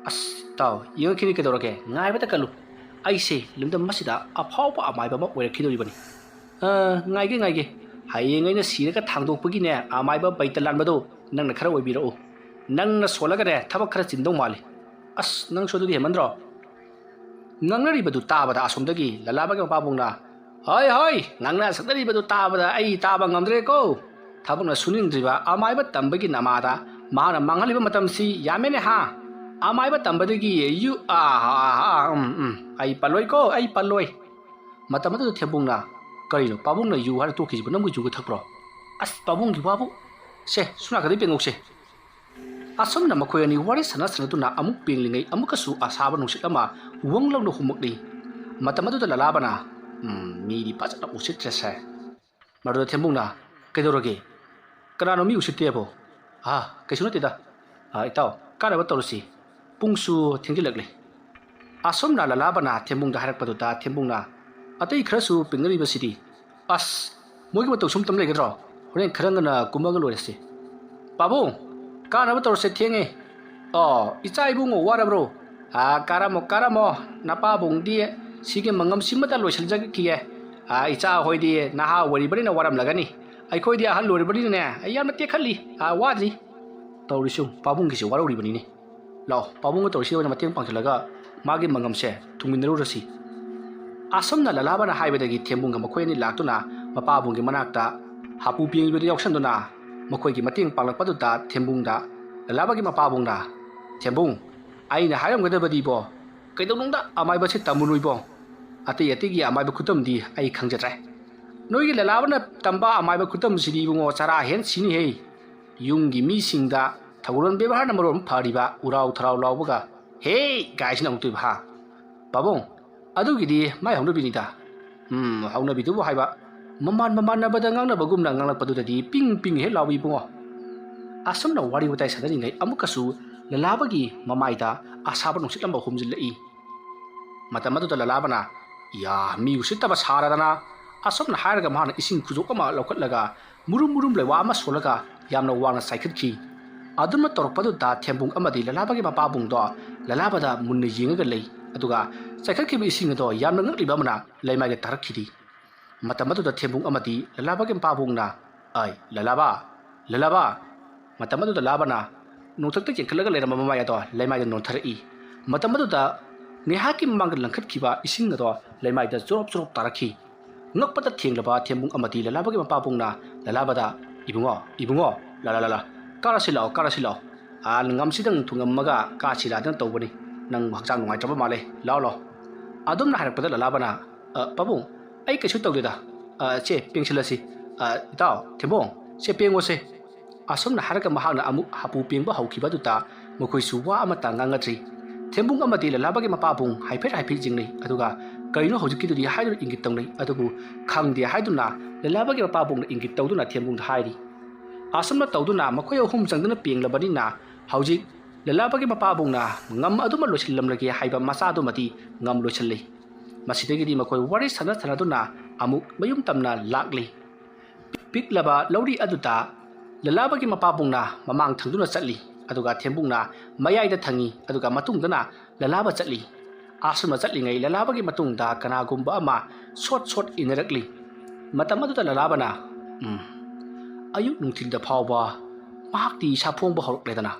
"ꯑꯁ, ꯇꯥꯎ, ꯌꯦꯡꯉꯛꯈꯤꯅꯤ ꯀꯩꯗꯧꯔꯒꯦ, ꯉꯥꯏꯕꯇ ꯀꯜꯂꯨ꯫ ꯑꯩꯁꯦ ꯂꯝꯗꯝ ꯑꯁꯤꯗ ꯑꯐꯥꯎꯕ ꯑꯃꯥꯏꯕ ꯑꯃ ꯑꯣꯏꯔꯛꯈꯤꯗꯧꯔꯤꯕꯅꯤ"꯫ "ꯑ, ꯉꯥꯏꯒꯦ, ꯉꯥꯏꯒꯦ꯫ ꯍꯌꯦꯡ ꯑꯩꯅ ꯁꯤꯔꯒ ꯊꯥꯡꯗꯣꯛꯄꯒꯤꯅꯦ, ꯑꯃꯥꯏꯕ ꯕꯩꯇ ꯂꯥꯟꯕꯗꯣ ꯅꯪꯅ ꯈꯔ ꯑꯣꯏꯕꯤꯔꯛꯎ꯫ ꯅꯪꯅ ꯁꯣꯜꯂꯒꯅꯦ, ꯊꯕꯛ ꯈꯔ ꯆꯤꯟꯗꯧ ꯃꯥꯜꯂꯤ"꯫ "ꯑꯁ, ꯅꯪꯁꯨ ꯑꯗꯨꯗꯤ ꯍꯦꯟꯃꯟꯗ꯭ꯔꯣ?" ꯉꯥꯡꯅꯔꯤꯕꯗꯨ ꯇꯥꯕꯗ ꯑꯁꯣꯝꯗꯒꯤ ꯂꯂꯥꯕꯒꯤ ꯃꯄꯥꯕꯨꯡꯅ, "ꯍꯣꯏ, ꯍꯣꯏ, ꯉꯥꯡꯅ ꯁꯛꯅꯔꯤꯕꯗꯨ ꯇꯥꯕꯗ ꯑꯩ ꯇꯥꯕ ꯉꯝꯗ꯭ꯔꯦꯀꯣ꯫ ꯊꯕꯛꯅ ꯁꯨꯅꯤꯡꯗ꯭ꯔꯤꯕ ꯑꯃꯥꯏꯕ ꯇꯝꯕꯒꯤ ꯅꯃꯥꯗ ꯃꯍꯥꯛꯅ ꯃꯥꯡꯍꯜꯂꯤꯕ ꯃꯇꯝꯁꯤ ꯌꯥꯝꯃꯦꯅꯦ ꯍꯥ?" ꯑꯃꯥꯏꯕ ꯇꯝꯕꯗꯒꯤ ꯌꯨ ꯑꯥ, ꯑꯥ, ꯑꯥ, ꯎꯝ, ꯎꯝ, ꯑꯩ ꯄꯜꯂꯣꯏꯀꯣ, ꯑꯩ ꯄꯜꯂꯣꯏ꯫ ꯃꯇꯝ ꯑꯗꯨꯗ ꯊꯦꯝꯕꯨꯡꯅ, "ꯀꯔꯤꯅꯣ ꯄꯥꯕꯨꯡꯅ ꯌꯨ ꯍꯥꯏꯔ ꯇꯣꯛꯈꯤꯁꯤꯕꯨ? ꯅꯪꯕꯨ ꯌꯨꯒ ꯊꯛꯄ꯭ꯔꯣ?" "ꯑꯁ, ꯄꯥꯕꯨꯡꯒꯤ ꯋꯥꯕꯨ꯫ ꯁꯦ, ꯁꯣꯝ ꯅꯥꯀꯟꯗꯩ ꯄꯦꯡꯉꯧꯁꯦ꯫" ꯑꯁꯨꯝꯅ ꯃꯈꯣꯏ ꯑꯅꯤ ꯋꯥꯔꯤ ꯁꯥꯟꯅ ꯁꯥꯟꯅꯗꯨꯅ ꯑꯃꯨꯛ ꯄꯦꯡꯂꯤꯉꯩ ꯑꯃꯨꯛꯀꯁꯨ ꯑꯁꯥꯕ ꯅꯨꯡꯁꯤꯠ ꯑꯃ ꯋꯪ ꯂꯥꯎꯅ ꯍꯨꯝꯃꯛꯂꯤ꯫ ꯃꯇꯝ ꯑꯗꯨꯗ ꯂꯂꯥꯕꯅ, "ꯎꯝ, ꯃꯤꯗꯤ ꯐꯖꯅ ꯎꯁꯤꯠꯇ꯭ꯔꯦꯁꯦ꯫" ꯃꯗꯨꯗ ꯊꯦꯝꯕꯨꯡꯅ, "ꯀꯩꯗꯧꯔꯒꯦ? ꯀꯅꯥꯅꯣ ꯃꯤ ꯎꯁꯤꯠꯇꯦꯕꯣ?" "ꯑꯥ, ꯀꯩꯁꯨ ꯅꯠꯇꯦꯗ꯫ ꯑꯥ, ꯏꯇꯥꯎ, ꯀꯥꯅꯕ ꯇꯧꯔꯁꯤ꯫ ꯄꯨꯡꯁꯨ ꯊꯦꯡꯖꯤꯜꯂꯛꯂꯦ꯫" ꯑꯁꯨꯝꯅ ꯂꯂꯥꯕꯅ ꯊꯦꯝꯕꯨꯡꯗ ꯍꯥꯏꯔꯛꯄꯗꯨꯗ ꯊꯦꯝꯕꯨꯡꯅ, "ꯑꯇꯩ ꯈꯔꯁꯨ ꯄꯤꯡꯅꯔꯤꯕꯁꯤꯗꯤ?" "ꯑꯁ, ꯃꯣꯏꯒꯤ ꯃꯇꯧ ꯁꯨꯝ ꯇꯝ ꯂꯩꯒꯗ꯭ꯔꯣ? ꯍꯣꯔꯦꯟ ꯈꯔ ꯉꯟꯅ ꯀꯨꯝꯃꯒ ꯂꯣꯏꯔꯁꯤ꯫" "ꯄꯥꯕꯨꯡ, ꯀꯥꯅꯕ ꯇꯧꯔꯁꯦ, ꯊꯦꯡꯉꯦ꯫" "ꯑꯣ, ꯏꯆꯥ ꯏꯕꯨꯡꯉꯣ ꯋꯥꯔꯕ꯭ꯔꯣ?" "ꯑꯥ, ꯀꯥꯔꯝꯃꯣ, ꯀꯥꯔꯝꯃꯣ꯫ ꯅꯄꯥꯕꯨꯡꯗꯤ ꯁꯤꯒꯤ ꯃꯉꯝꯁꯤꯃꯇ ꯂꯣꯏꯁꯤꯟꯖꯈꯤꯒꯦ꯫ ꯑꯥ, ꯏꯆꯥ ꯍꯣꯏꯗꯤ ꯅꯍꯥ ꯑꯣꯏꯔꯤꯕꯅꯤꯅ ꯋꯥꯔꯝꯂꯒꯅꯤ꯫ ꯑꯩꯈꯣꯏꯗꯤ ꯑꯍꯜ ꯑꯣꯏꯔꯕꯅꯤꯅꯅꯦ, ꯌꯥꯝꯅ ꯇꯦꯛꯈꯠꯂꯤ꯫ ꯑꯥ, ꯋꯥꯗ꯭ꯔꯤ꯫" "ꯇꯧꯔꯤꯁꯤ ꯌꯦꯡꯉꯨ, ꯄꯥꯕꯨꯡꯒꯤꯁꯤ ꯋꯥꯔꯧꯔꯤꯕꯅꯤꯅꯦ꯫ ꯂꯥꯛꯑꯣ, ꯄꯥꯕꯨꯡꯒ ꯇꯧꯔꯤꯁꯤꯗ ꯑꯣꯏꯅ ꯃꯇꯦꯡ ꯄꯥꯡꯁꯤꯜꯂꯒ ꯃꯥꯒꯤ ꯃꯉꯝꯁꯦ ꯊꯨꯡꯃꯤꯟꯅꯔꯨꯔꯁꯤ꯫" ꯑꯁꯨꯝꯅ ꯂꯂꯥꯕꯅ ꯍꯥꯏꯕꯗꯒꯤ ꯊꯦꯝꯕꯨꯡꯒ ꯃꯈꯣꯏ ꯑꯅꯤ ꯂꯥꯛꯇꯨꯅ ꯃꯄꯥꯕꯨꯡꯒꯤ ꯃꯅꯥꯛꯇ ꯍꯥꯄꯨ ꯄꯦꯡꯉꯤꯕꯗꯨ ꯌꯥꯎꯁꯟꯗꯨꯅ ꯃꯈꯣꯏꯒꯤ ꯃꯇꯦꯡ ꯄꯥꯡꯂꯛꯄꯗꯨꯗ ꯊꯦꯝꯕꯨꯡꯗ ꯂꯂꯥꯕꯒꯤ ꯃꯄꯥꯕꯨꯡꯅ, "ꯊꯦꯝꯕꯨꯡ, ꯑꯩꯅ ꯍꯥꯏꯔꯝꯒꯗꯕꯗꯤꯕꯣ, ꯀꯩꯗꯧꯅꯨꯡꯗ ꯑꯃꯥꯏꯕꯁꯤ ꯇꯝꯃꯨꯅꯨ ꯏꯕꯣ꯫ ꯑꯇꯩ ꯑꯇꯩꯒꯤ ꯑꯃꯥꯏꯕ ꯈꯨꯇꯝꯗꯤ ꯑꯩ ꯈꯪꯖꯗ꯭ꯔꯦ꯫ ꯅꯣꯏꯒꯤ ꯂꯂꯥꯕꯅ ꯇꯝꯕ ꯑꯃꯥꯏꯕ ꯈꯨꯇꯝꯁꯤꯗꯤ ꯏꯕꯨꯡꯉꯣ, ꯆꯔꯥ ꯍꯦꯟ ꯁꯤꯅꯤꯍꯦ꯫ ꯌꯨꯝꯒꯤ ꯃꯤꯁꯤꯡꯗ ꯊꯧꯒꯜꯂꯣꯟ ꯕꯦꯕꯥꯔꯅ ꯃꯔꯣꯟ ꯑꯃ ꯐꯔꯤꯕ, ꯎꯔꯥꯎ ꯊꯔꯥꯎ ꯂꯥꯎꯕꯒ 'ꯍꯦ' ꯀꯥꯏꯁꯤꯅ ꯑꯃꯨꯛꯇꯣꯏꯕ ꯍꯥ꯫ ꯄꯥꯕꯨꯡ, ꯑꯗꯨꯒꯤꯗꯤ ꯃꯥꯏ ꯍꯧꯅꯕꯤꯅꯤꯗ꯫ ꯎꯝ, ꯍꯧꯅꯕꯤꯗꯨꯕꯨ ꯍꯥꯏꯕ꯫ ꯃꯃꯥꯟ ꯃꯃꯥꯟꯅꯕꯗ ꯉꯥꯡꯅꯕꯒꯨꯝꯅ ꯉꯥꯡꯂꯛꯄꯗꯨꯗꯗꯤ ꯄꯤꯡ ꯄꯤꯡ ꯍꯦꯛ ꯂꯥꯎꯏ ꯏꯕꯨꯡꯉꯣ꯫" ꯑꯁꯨꯝꯅ ꯋꯥꯔꯤ ꯋꯥꯇꯥꯏ ꯁꯥꯟꯅꯔꯤꯉꯩ ꯑꯃꯨꯛꯀꯁꯨ ꯂꯂꯥꯕꯒꯤ ꯃꯃꯥꯏꯗ ꯑꯁꯥꯕ ꯅꯨꯡꯁꯤꯠ ꯑꯃ ꯍꯨꯝꯖꯤꯜꯂꯛꯏ꯫ ꯃꯇꯝ ꯑꯗꯨꯗ ꯂꯂꯥꯕꯅ, "ꯌꯥ, ꯃꯤ ꯎꯁꯤꯠꯇꯕ ꯁꯥꯔꯗꯅ꯫" ꯑꯁꯨꯝꯅ ꯍꯥꯏꯔꯒ ꯃꯍꯥꯛꯅ ꯏꯁꯤꯡ ꯈꯨꯖꯣꯞ ꯑꯃ ꯂꯧꯈꯠꯂꯒ ꯃꯨꯔꯨꯝ ꯃꯨꯔꯨꯝ ꯂꯩꯋꯥ ꯑꯃ ꯁꯣꯜꯂꯒ ꯌꯥꯝꯅ ꯋꯥꯡꯅ ꯆꯥꯏꯈꯠꯈꯤ꯫ ꯑꯗꯨꯝꯅ ꯇꯧꯔꯛꯄꯗꯨꯗ ꯊꯦꯝꯕꯨꯡ ꯑꯃꯗꯤ ꯂꯂꯥꯕꯒꯤ ꯃꯄꯥꯕꯨꯡꯗꯣ ꯂꯂꯥꯕꯗ ꯃꯨꯟꯅ ꯌꯦꯡꯉꯒ ꯂꯩ꯫ ꯑꯗꯨꯒ ꯆꯥꯏꯈꯠꯈꯤꯕ ꯏꯁꯤꯡ ꯑꯗꯣ ꯌꯥꯝꯅ ꯉꯛꯂꯤꯕ ꯑꯃꯅ ꯂꯩꯃꯥꯏꯗ ꯇꯥꯔꯛꯈꯤꯗꯤ꯫ ꯃꯇꯝ ꯑꯗꯨꯗ ꯊꯦꯝꯕꯨꯡ ꯑꯃꯗꯤ ꯂꯂꯥꯕꯒꯤ ꯃꯄꯥꯕꯨꯡꯅ, "ꯑꯩ, ꯂꯂꯥꯕ, ꯂꯂꯥꯕ!" ꯃꯇꯝ ꯑꯗꯨꯗ ꯂꯂꯥꯕꯅ ꯅꯣꯡꯊꯛꯇ ꯌꯦꯡꯈꯠꯂꯒ ꯂꯩꯔꯝꯕ ꯃꯃꯥꯏ ꯑꯗꯣ ꯂꯩꯃꯥꯏꯗ ꯅꯣꯟꯊꯔꯛꯏ꯫ ꯃꯇꯝ ꯑꯗꯨꯗ ꯉꯥꯏꯍꯥꯛꯀꯤ ꯃꯃꯥꯡꯗ ꯂꯪꯈꯠꯈꯤꯕ ꯏꯁꯤꯡ ꯑꯗꯣ ꯂꯩꯃꯥꯏꯗ ꯖꯣꯔꯣꯞ ꯖꯣꯔꯣꯞ ꯇꯥꯔꯛꯈꯤ꯫ ꯉꯛꯄꯗ ꯊꯦꯡꯂꯕ ꯊꯦꯝꯕꯨꯡ ꯑꯃꯗꯤ ꯂꯂꯥꯕꯒꯤ ꯃꯄꯥꯕꯨꯡꯅ ꯂꯂꯥꯕꯗ, "ꯏꯕꯨꯡꯉꯣ, ꯏꯕꯨꯡꯉꯣ, ꯂꯥ ꯂꯥ ꯂꯥ ꯂꯥ, ꯀꯥꯔꯁꯤ ꯂꯥꯛꯑꯣ, ꯀꯥꯔꯁꯤ ꯂꯥꯛꯑꯣ꯫ "ꯑꯥ, ꯉꯝꯁꯤꯗꯪ ꯊꯨꯡꯉꯝꯃꯒ ꯀꯥꯁꯤ ꯂꯥꯗꯅ ꯇꯧꯕꯅꯤ꯫ ꯅꯪ ꯍꯛꯆꯥꯡ ꯅꯨꯡꯉꯥꯏꯇ꯭ꯔꯕ ꯃꯥꯜꯂꯦ, ꯂꯥꯛꯑꯣ, ꯂꯥꯛꯑꯣ꯫" ꯑꯗꯨꯝꯅ ꯍꯥꯏꯔꯛꯄꯗ ꯂꯂꯥꯕꯅ, "ꯑ, ꯄꯥꯕꯨꯡ, ꯑꯩ ꯀꯩꯁꯨ ꯇꯧꯗꯦꯗ꯫ ꯑ, ꯁꯦ, ꯄꯦꯡꯁꯤꯜꯂꯁꯤ꯫ ꯑ, ꯏꯇꯥꯎ, ꯊꯦꯝꯕꯣꯡ, ꯁꯦ, ꯄꯦꯡꯉꯣꯁꯦ꯫" ꯑꯁꯨꯝꯅ ꯍꯥꯏꯔꯒ ꯃꯍꯥꯛꯅ ꯑꯃꯨꯛ ꯍꯥꯄꯨ ꯄꯦꯡꯕ ꯍꯧꯈꯤꯕ ꯑꯗꯨꯗ ꯃꯈꯣꯏꯁꯨ ꯋꯥ ꯑꯃꯠꯇ ꯉꯥꯡꯅꯗ꯭ꯔꯤ꯫ ꯊꯦꯝꯕꯨꯡ ꯑꯃꯗꯤ ꯂꯂꯥꯕꯒꯤ ꯃꯄꯥꯕꯨꯡ ꯍꯥꯏꯐꯦꯠ ꯍꯥꯏꯐꯦꯠ ꯌꯦꯡꯅꯩ, ꯑꯗꯨꯒ "ꯀꯩꯅꯣ ꯍꯧꯖꯤꯛꯀꯤꯗꯨꯗꯤ?" ꯍꯥꯏꯗꯨꯅ ꯏꯪꯒꯤꯠ ꯇꯧꯅꯩ꯫ ꯑꯗꯨꯕꯨ ꯈꯪꯗꯦ ꯍꯥꯏꯗꯨꯅ ꯂꯂꯥꯕꯒꯤ ꯃꯄꯥꯕꯨꯡꯅ ꯏꯪꯒꯤꯠ ꯇꯧꯗꯨꯅ ꯊꯦꯝꯕꯨꯡꯗ ꯍꯥꯏꯔꯤ꯫ ꯑꯁꯨꯝꯅ ꯇꯧꯗꯨꯅ ꯃꯈꯣꯏ ꯑꯍꯨꯝ ꯆꯪꯗꯨꯅ ꯄꯦꯡꯂꯕꯅꯤꯅ ꯍꯧꯖꯤꯛ ꯂꯂꯥꯕꯒꯤ ꯃꯄꯥꯕꯨꯡꯅ ꯉꯝ ꯑꯗꯨꯃ ꯂꯣꯏꯁꯤꯜꯂꯝꯂꯒꯦ ꯍꯥꯏꯕ ꯃꯆꯥꯗꯨꯃꯗꯤ ꯉꯝ ꯂꯣꯏꯁꯤꯜꯂꯤ꯫ ꯃꯁꯤꯗꯒꯤꯗꯤ ꯃꯈꯣꯏ ꯋꯥꯔꯤ ꯁꯥꯟꯅ ꯁꯥꯟꯅꯗꯨꯅ ꯑꯃꯨꯛ ꯃꯌꯨꯝ ꯇꯝꯅ ꯂꯥꯛꯂꯤ꯫ ꯄꯤꯛꯂꯕ ꯂꯧꯔꯤ ꯑꯗꯨꯗ ꯂꯂꯥꯕꯒꯤ ꯃꯄꯥꯕꯨꯡꯅ ꯃꯃꯥꯡ ꯊꯪꯗꯨꯅ ꯆꯠꯂꯤ, ꯑꯗꯨꯒ ꯊꯦꯝꯕꯨꯡꯅ ꯃꯌꯥꯏꯗ ꯊꯪꯉꯤ, ꯑꯗꯨꯒ ꯃꯇꯨꯡꯗꯅ ꯂꯂꯥꯕ ꯆꯠꯂꯤ꯫ ꯑꯁꯨꯝꯅ ꯆꯠꯂꯤꯉꯩ ꯂꯂꯥꯕꯒꯤ ꯃꯇꯨꯡꯗ ꯀꯅꯥꯒꯨꯝꯕ ꯑꯃ ꯁꯣꯠ ꯁꯣꯠ ꯏꯟꯅꯔꯛꯂꯤ꯫ ꯃꯇꯝ ꯑꯗꯨꯗ ꯂꯂꯥꯕꯅ, "ꯎꯝ, ꯑꯌꯨꯛ ꯅꯨꯡꯊꯤꯜꯗ ꯐꯥꯎꯕ ꯃꯍꯥꯛꯇꯤ ꯏꯁꯥ ꯐꯣꯡꯕ ꯍꯧꯔꯛꯂꯦꯗꯅ꯫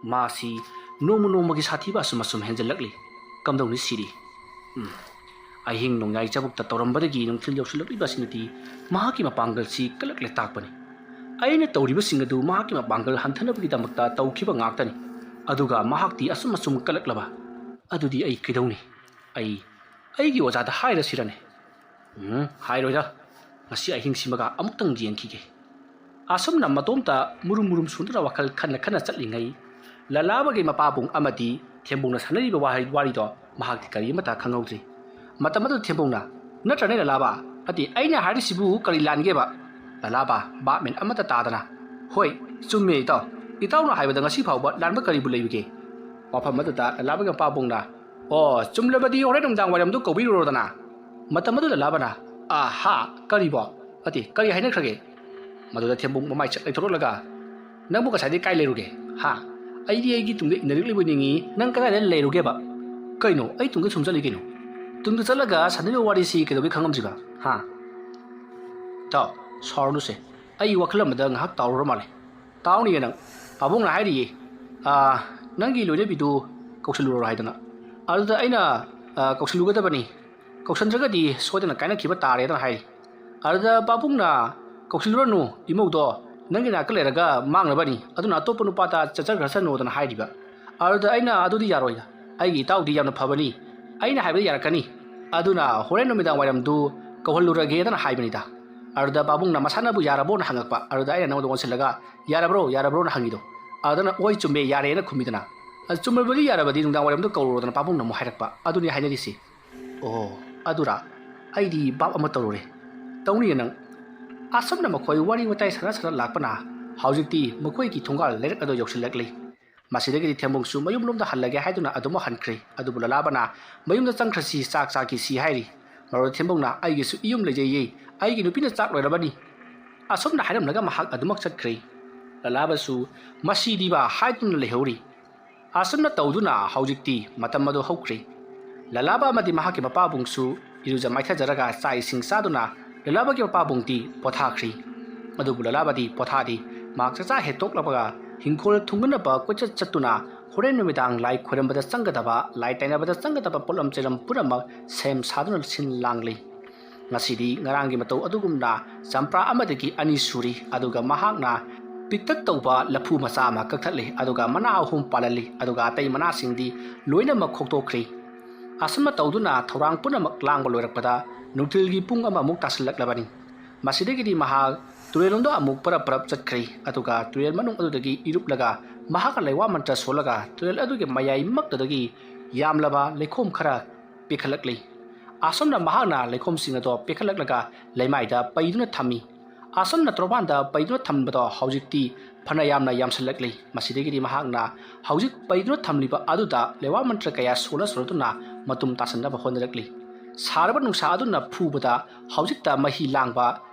ꯃꯥꯁꯤ ꯅꯣꯡꯃ ꯅꯣꯡꯃꯒꯤ ꯁꯥꯊꯤꯕ ꯑꯁꯨꯝ ꯑꯁꯨꯝ ꯍꯦꯟꯖꯜꯂꯛꯂꯤ꯫ ꯀꯝꯗꯧꯅꯤ ꯁꯤꯗꯤ? ꯎꯝ, ꯑꯍꯤꯡ ꯅꯣꯡꯌꯥꯏ ꯆꯕꯨꯛꯇ ꯇꯧꯔꯝꯕꯗꯒꯤ ꯅꯨꯡꯊꯤꯜ ꯌꯧꯁꯤꯜꯂꯛꯂꯤꯕ ꯑꯁꯤꯅꯗꯤ ꯃꯍꯥꯛꯀꯤ ꯃꯄꯥꯡꯒꯜꯁꯤ ꯀꯜꯂꯛꯂꯦ ꯇꯥꯛꯄꯅꯤ꯫ ꯑꯩꯅ ꯇꯧꯔꯤꯕꯁꯤꯡ ꯑꯗꯨ ꯃꯍꯥꯛꯀꯤ ꯃꯄꯥꯡꯒꯜ ꯍꯟꯊꯅꯕꯒꯤꯗꯃꯛꯇ ꯇꯧꯈꯤꯕ ꯉꯥꯛꯇꯅꯤ꯫ ꯑꯗꯨꯒ ꯃꯍꯥꯛꯇꯤ ꯑꯁꯨꯝ ꯑꯁꯨꯝ ꯀꯜꯂꯛꯂꯕ꯫ ꯑꯗꯨꯗꯤ ꯑꯩ ꯀꯩꯗꯧꯅꯤ? ꯑꯩ ꯑꯩꯒꯤ ꯑꯣꯖꯥꯗ ꯍꯥꯏꯔꯁꯤꯔꯅꯦ? ꯎꯝ, ꯍꯥꯏꯔꯣꯏꯗ꯫ ꯉꯁꯤ ꯑꯍꯤꯡꯁꯤꯃꯒ ꯑꯃꯨꯛꯇꯪ ꯌꯦꯡꯈꯤꯒꯦ꯫" ꯑꯁꯨꯝꯅ ꯃꯇꯣꯝꯇ ꯃꯨꯔꯨꯝ ꯃꯨꯔꯨꯝ ꯁꯣꯟꯗꯨꯅ ꯋꯥꯈꯜ ꯈꯟꯅ ꯈꯟꯅ ꯆꯠꯂꯤꯉꯩ, ꯂꯂꯥꯕꯒꯤ ꯃꯄꯥꯕꯨꯡ ꯑꯃꯗꯤ ꯊꯦꯝꯕꯨꯡꯅ ꯁꯥꯟꯅꯔꯤꯕ ꯋꯥꯍꯩ, ꯋꯥꯔꯤꯗꯣ ꯃꯍꯥꯛꯇꯤ ꯀꯔꯤ ꯑꯃꯠꯇ ꯈꯪꯍꯧꯗ꯭ꯔꯤ꯫ ꯃꯇꯝ ꯑꯗꯨꯗ ꯊꯦꯝꯕꯨꯡꯅ, "ꯅꯠꯇ꯭ꯔꯅꯦ ꯂꯂꯥꯕ? ꯑꯗꯤ ꯑꯩꯅ ꯍꯥꯏꯔꯤꯁꯤꯕꯨ ꯀꯔꯤ ꯂꯥꯟꯒꯦꯕ?" ꯂꯂꯥꯕ ꯚꯥꯞ ꯃꯦꯟ ꯑꯃꯠꯇ ꯇꯥꯗꯅ, "ꯍꯣꯏ, ꯆꯨꯝꯃꯦ ꯏꯇꯥꯎ꯫ ꯏꯇꯥꯎꯅ ꯍꯥꯏꯕꯗ ꯉꯁꯤ ꯐꯥꯎꯕ ꯂꯥꯟꯕ ꯀꯔꯤꯕꯨ ꯂꯩꯕꯒꯦ?" ꯋꯥꯐꯝ ꯑꯗꯨꯗ ꯂꯂꯥꯕꯒꯤ ꯃꯄꯥꯕꯨꯡꯅ, "ꯑꯣ, ꯆꯨꯝꯂꯕꯗꯤ ꯍꯣꯔꯦꯟ ꯅꯨꯡꯗꯥꯡ ꯋꯥꯏꯔꯝꯗꯨ ꯀꯧꯕꯤꯔꯨꯔꯣꯗꯅ꯫" ꯃꯇꯝ ꯑꯗꯨꯗ ꯂꯂꯥꯕꯅ, "ꯑꯥ, ꯍꯥ, ꯀꯔꯤꯕꯣ? ꯑꯗꯤ ꯀꯔꯤ ꯍꯥꯏꯅꯈ꯭ꯔꯒꯦ?" ꯃꯗꯨꯗ ꯊꯦꯝꯕꯨꯡ ꯃꯃꯥꯏ ꯆꯠ ꯂꯩꯊꯣꯔꯛꯂꯒ, "ꯅꯪꯕꯨ ꯉꯁꯥꯏꯗꯤ ꯀꯥꯏ ꯂꯩꯔꯨꯒꯦ? ꯍꯥ? ꯑꯩꯗꯤ ꯑꯩꯒꯤ ꯇꯨꯡꯗ ꯏꯟꯅꯔꯛꯂꯤꯕ ꯅꯤꯡꯉꯤ, ꯅꯪ ꯀꯗꯥꯏꯗ ꯂꯩꯔꯨꯒꯦꯕ?" "ꯀꯩꯅꯣ, ꯑꯩ ꯇꯨꯡꯗ ꯁꯨꯝ ꯆꯠꯂꯤ ꯀꯩꯅꯣ? ꯇꯨꯡꯗ ꯆꯠꯂꯒ ꯁꯥꯟꯅꯔꯤꯕ ꯋꯥꯔꯤꯁꯤ ꯀꯩꯗꯧꯕꯩ ꯈꯪꯉꯝꯗ꯭ꯔꯤꯕ? ꯍꯥ?" "ꯏꯇꯥꯎ, ꯁꯥꯎꯔꯅꯨꯁꯦ, ꯑꯩ ꯋꯥꯈꯜ ꯑꯃꯗ ꯉꯥꯏꯍꯥꯛ ꯇꯥꯎꯔꯨꯔ ꯃꯥꯜꯂꯦ꯫ ꯇꯥꯎꯅꯤꯌꯦ ꯅꯪ꯫ ꯄꯥꯕꯨꯡꯅ ꯍꯥꯏꯔꯤꯌꯦ, ꯑꯥ, ꯅꯪꯒꯤ ꯂꯣꯏꯅꯕꯤꯗꯨ ꯀꯧꯁꯤꯜꯂꯨꯔꯣ ꯍꯥꯏꯗꯅ꯫ ꯑꯗꯨꯗ ꯑꯩꯅ, ꯑꯥ, ꯀꯧꯁꯤꯜꯂꯨꯒꯗꯕꯅꯤ꯫ ꯀꯧꯁꯟꯗ꯭ꯔꯒꯗꯤ ꯁꯣꯏꯗꯅ ꯀꯥꯏꯅꯈꯤꯕ ꯇꯥꯔꯦꯗꯅ ꯍꯥꯏꯔꯤ꯫ ꯑꯗꯨꯗ ꯄꯥꯕꯨꯡꯅ, 'ꯀꯧꯁꯤꯜꯂꯨꯔꯅꯨ, ꯏꯃꯧꯗꯣ ꯅꯪꯒꯤ ꯅꯥꯛꯇ ꯂꯩꯔꯒ ꯃꯥꯡꯅꯕꯅꯤ, ꯑꯗꯨꯅ ꯑꯇꯣꯞꯄ ꯅꯨꯄꯥꯗ ꯆꯠꯆꯈ꯭ꯔꯁꯅꯨꯗꯅ ꯍꯥꯏꯔꯤꯕ꯫ ꯑꯗꯨꯗ ꯑꯩꯅ, "ꯑꯗꯨꯗꯤ ꯌꯥꯔꯣꯏꯗ, ꯑꯩꯒꯤ ꯏꯇꯥꯎꯗꯤ ꯌꯥꯝꯅ ꯐꯕꯅꯤ, ꯑꯩꯅ ꯍꯥꯏꯕꯗ ꯌꯥꯔꯛꯀꯅꯤ, ꯑꯗꯨꯅ ꯍꯣꯔꯦꯟ ꯅꯨꯃꯤꯗꯥꯡ ꯋꯥꯏꯔꯝꯗꯨ ꯀꯧꯍꯜꯂꯨꯔꯒꯦꯗꯅ ꯍꯥꯏꯕꯅꯤꯗ"꯫ ꯑꯗꯨꯗ ꯄꯥꯕꯨꯡꯅ ꯃꯁꯥꯅꯕꯨ ꯌꯥꯔꯕꯣꯅ ꯍꯪꯉꯛꯄ꯫ ꯑꯗꯨꯗ ꯑꯩꯅ ꯅꯉꯣꯟꯗ ꯑꯣꯟꯁꯤꯜꯂꯒ, "ꯌꯥꯔꯕ꯭ꯔꯣ, ꯌꯥꯔꯕ꯭ꯔꯣꯅ" ꯍꯪꯉꯤꯗꯣ꯫ ꯑꯗꯨꯅ, "ꯍꯣꯏ, ꯆꯨꯝꯃꯦ, ꯌꯥꯔꯦꯅ" ꯈꯨꯝꯃꯤꯗꯅ꯫ ꯑꯗꯨ ꯆꯨꯝꯃꯕꯗꯤ ꯌꯥꯔꯕꯗꯤ ꯅꯨꯡꯗꯥꯡ ꯋꯥꯏꯔꯝꯗ ꯀꯧꯔꯨꯔꯣꯗꯅ ꯄꯥꯕꯨꯡꯅ ꯑꯃꯨꯛ ꯍꯥꯏꯔꯛꯄ꯫ ꯑꯗꯨꯅꯤ ꯍꯥꯏꯅꯔꯤꯁꯤ꯫ "ꯑꯣ, ꯑꯗꯨꯔꯥ? ꯑꯩꯗꯤ ꯚꯥꯞ ꯑꯃ ꯇꯧꯔꯨꯔꯦ꯫ ꯇꯧꯅꯤꯌꯦ ꯅꯪ?" ꯑꯁꯨꯝꯅ ꯃꯈꯣꯏ ꯋꯥꯔꯤ ꯋꯥꯇꯥꯏ ꯁꯥꯟꯅ ꯁꯥꯟꯅ ꯂꯥꯛꯄꯅ ꯍꯧꯖꯤꯛꯇꯤ ꯃꯈꯣꯏꯒꯤ ꯊꯣꯡꯒꯥꯜ ꯂꯩꯔꯛ ꯑꯗꯨ ꯌꯧꯁꯤꯜꯂꯛꯂꯤ꯫ ꯃꯁꯤꯗꯒꯤꯗꯤ ꯊꯦꯝꯕꯨꯡꯁꯨ ꯃꯌꯨꯝꯂꯣꯝꯗ ꯍꯜꯂꯒꯦ ꯍꯥꯏꯗꯨꯅ ꯑꯗꯨꯃꯛ ꯍꯟꯈ꯭ꯔꯦ꯫ ꯑꯗꯨꯕꯨ ꯂꯂꯥꯕꯅ, "ꯃꯌꯨꯝꯗ ꯆꯪꯈ꯭ꯔꯁꯤ, ꯆꯥꯛ ꯆꯥꯈꯤꯁꯤ" ꯍꯥꯏꯔꯤ꯫ ꯃꯔꯨꯞ ꯊꯦꯝꯕꯨꯡꯅ, "ꯑꯩꯒꯤꯁꯨ ꯏꯌꯨꯝ ꯂꯩꯖꯩꯌꯦ, ꯑꯩꯒꯤ ꯅꯨꯄꯤꯅ ꯆꯥꯛ ꯂꯣꯏꯔꯕꯅꯤ"꯫ ꯑꯁꯨꯝꯅ ꯍꯥꯏꯔꯝꯂꯒ ꯃꯍꯥꯛ ꯑꯗꯨꯃꯛ ꯆꯠꯈ꯭ꯔꯦ꯫ ꯂꯂꯥꯕꯁꯨ ꯃꯁꯤꯗꯤꯕ ꯍꯥꯏꯗꯨꯅ ꯂꯩꯍꯧꯔꯤ꯫ ꯑꯁꯨꯝꯅ ꯇꯧꯗꯨꯅ ꯍꯧꯖꯤꯛꯇꯤ ꯃꯇꯝ ꯑꯗꯨ ꯍꯧꯈ꯭ꯔꯦ꯫ ꯂꯂꯥꯕ ꯑꯃꯗꯤ ꯃꯍꯥꯛꯀꯤ ꯃꯄꯥꯕꯨꯡꯁꯨ ꯏꯔꯨꯖ ꯃꯥꯏꯊꯖꯔꯒ ꯆꯥꯛ ꯏꯁꯤꯡ ꯆꯥꯗꯨꯅ ꯂꯂꯥꯕꯒꯤ ꯃꯄꯥꯕꯨꯡꯗꯤ ꯄꯣꯊꯥꯈ꯭ꯔꯦ꯫ ꯑꯗꯨꯕꯨ ꯂꯂꯥꯕꯗꯤ ꯄꯣꯊꯥꯗꯦ꯫ ꯃꯍꯥꯛ ꯆꯥꯛꯆꯥ ꯍꯦꯛ ꯇꯣꯛꯂꯛꯄꯒ ꯍꯤꯡꯈꯣꯜ ꯊꯨꯡꯅꯅꯕ ꯀꯣꯏꯆꯠ ꯆꯠꯇꯨꯅ ꯍꯣꯔꯦꯟ ꯅꯨꯃꯤꯗꯥꯡ ꯂꯥꯏ ꯈꯣꯏꯔꯝꯕꯗ ꯆꯪꯒꯗꯕ, ꯂꯥꯏ ꯇꯥꯏꯅꯕꯗ ꯆꯪꯒꯗꯕ ꯄꯣꯠꯂꯝ ꯆꯩꯂꯝ ꯄꯨꯝꯅꯃꯛ ꯁꯦꯝ ꯁꯥꯗꯨꯅ ꯁꯤꯟ ꯂꯥꯡꯂꯤ꯫ ꯉꯁꯤꯗꯤ ꯉꯔꯥꯡꯒꯤ ꯃꯇꯧ ꯑꯗꯨꯒꯨꯝꯅ ꯆꯝꯄ꯭ꯔꯥ ꯑꯃꯗꯒꯤ ꯑꯅꯤ ꯁꯨꯔꯤ, ꯑꯗꯨꯒ ꯃꯍꯥꯛꯅ ꯄꯤꯛꯇꯛ ꯇꯧꯕ ꯂꯐꯨ ꯃꯆꯥ ꯑꯃ ꯀꯛꯊꯠꯂꯤ, ꯑꯗꯨꯒ ꯃꯅꯥ ꯑꯍꯨꯝ ꯄꯥꯜꯍꯜꯂꯤ, ꯑꯗꯨꯒ ꯑꯇꯩ ꯃꯅꯥꯁꯤꯡꯗꯤ ꯂꯣꯏꯅꯃꯛ ꯈꯣꯛꯇꯣꯛꯈ꯭ꯔꯤ꯫ ꯑꯁꯨꯝꯅ ꯇꯧꯗꯨꯅ ꯊꯧꯔꯥꯡ ꯄꯨꯝꯅꯃꯛ ꯂꯥꯡꯕ ꯂꯣꯏꯔꯛꯄꯗ ꯅꯨꯡꯊꯤꯜꯒꯤ ꯄꯨꯡ ꯑꯃꯃꯨꯛ ꯇꯥꯁꯤꯜꯂꯛꯂꯕꯅꯤ꯫ ꯃꯁꯤꯗꯒꯤꯗꯤ ꯃꯍꯥꯛ ꯇꯨꯔꯦꯜꯂꯣꯝꯗ ꯑꯃꯨꯛ ꯄꯔꯞ ꯄꯔꯞ ꯆꯠꯈ꯭ꯔꯦ, ꯑꯗꯨꯒ ꯇꯨꯔꯦꯜ ꯃꯅꯨꯡ ꯑꯗꯨꯗꯒꯤ ꯏꯔꯨꯞꯂꯒ ꯃꯍꯥꯛꯅ ꯂꯩꯋꯥ ꯃꯟꯇ꯭ꯔ ꯁꯣꯜꯂꯒ ꯇꯨꯔꯦꯜ ꯑꯗꯨꯒꯤ ꯃꯌꯥꯏꯃꯛꯇꯨꯗꯒꯤ ꯌꯥꯝꯂꯕ ꯂꯩꯈꯣꯝ ꯈꯔ ꯄꯦꯛꯈꯠꯂꯛꯂꯤ꯫ ꯑꯁꯨꯝꯅ ꯃꯍꯥꯛꯅ ꯂꯩꯈꯣꯝꯁꯤꯡ ꯑꯗꯣ ꯄꯦꯛꯈꯠꯂꯛꯂꯒ ꯂꯩꯃꯥꯏꯗ ꯄꯩꯗꯨꯅ ꯊꯝꯃꯤ꯫ ꯑꯁꯨꯝꯅ ꯇꯣꯔꯕꯥꯟꯗ ꯄꯩꯗꯨꯅ ꯊꯝꯕꯗꯣ ꯍꯧꯖꯤꯛꯇꯤ ꯐꯅ ꯌꯥꯝꯅ ꯌꯥꯝꯁꯤꯜꯂꯛꯂꯤ꯫ ꯃꯁꯤꯗꯒꯤꯗꯤ ꯃꯍꯥꯛꯅ ꯍꯧꯖꯤꯛ ꯄꯩꯗꯨꯅ ꯊꯝꯂꯤꯕ ꯑꯗꯨꯗ ꯂꯩꯋꯥ ꯃꯟꯇ꯭ꯔ ꯀꯌꯥ ꯁꯣꯟꯅ ꯁꯣꯟꯅꯗꯨꯅ ꯃꯇꯨꯝ ꯇꯥꯁꯤꯟꯅꯕ ꯍꯣꯠꯅꯔꯛꯂꯤ꯫ ꯁꯥꯔꯕ ꯅꯨꯡꯁꯥ ꯑꯗꯨꯅ ꯐꯨꯕꯗ ꯍꯧꯖꯤꯛꯇ ꯃꯍꯤ ꯂꯥꯡꯕ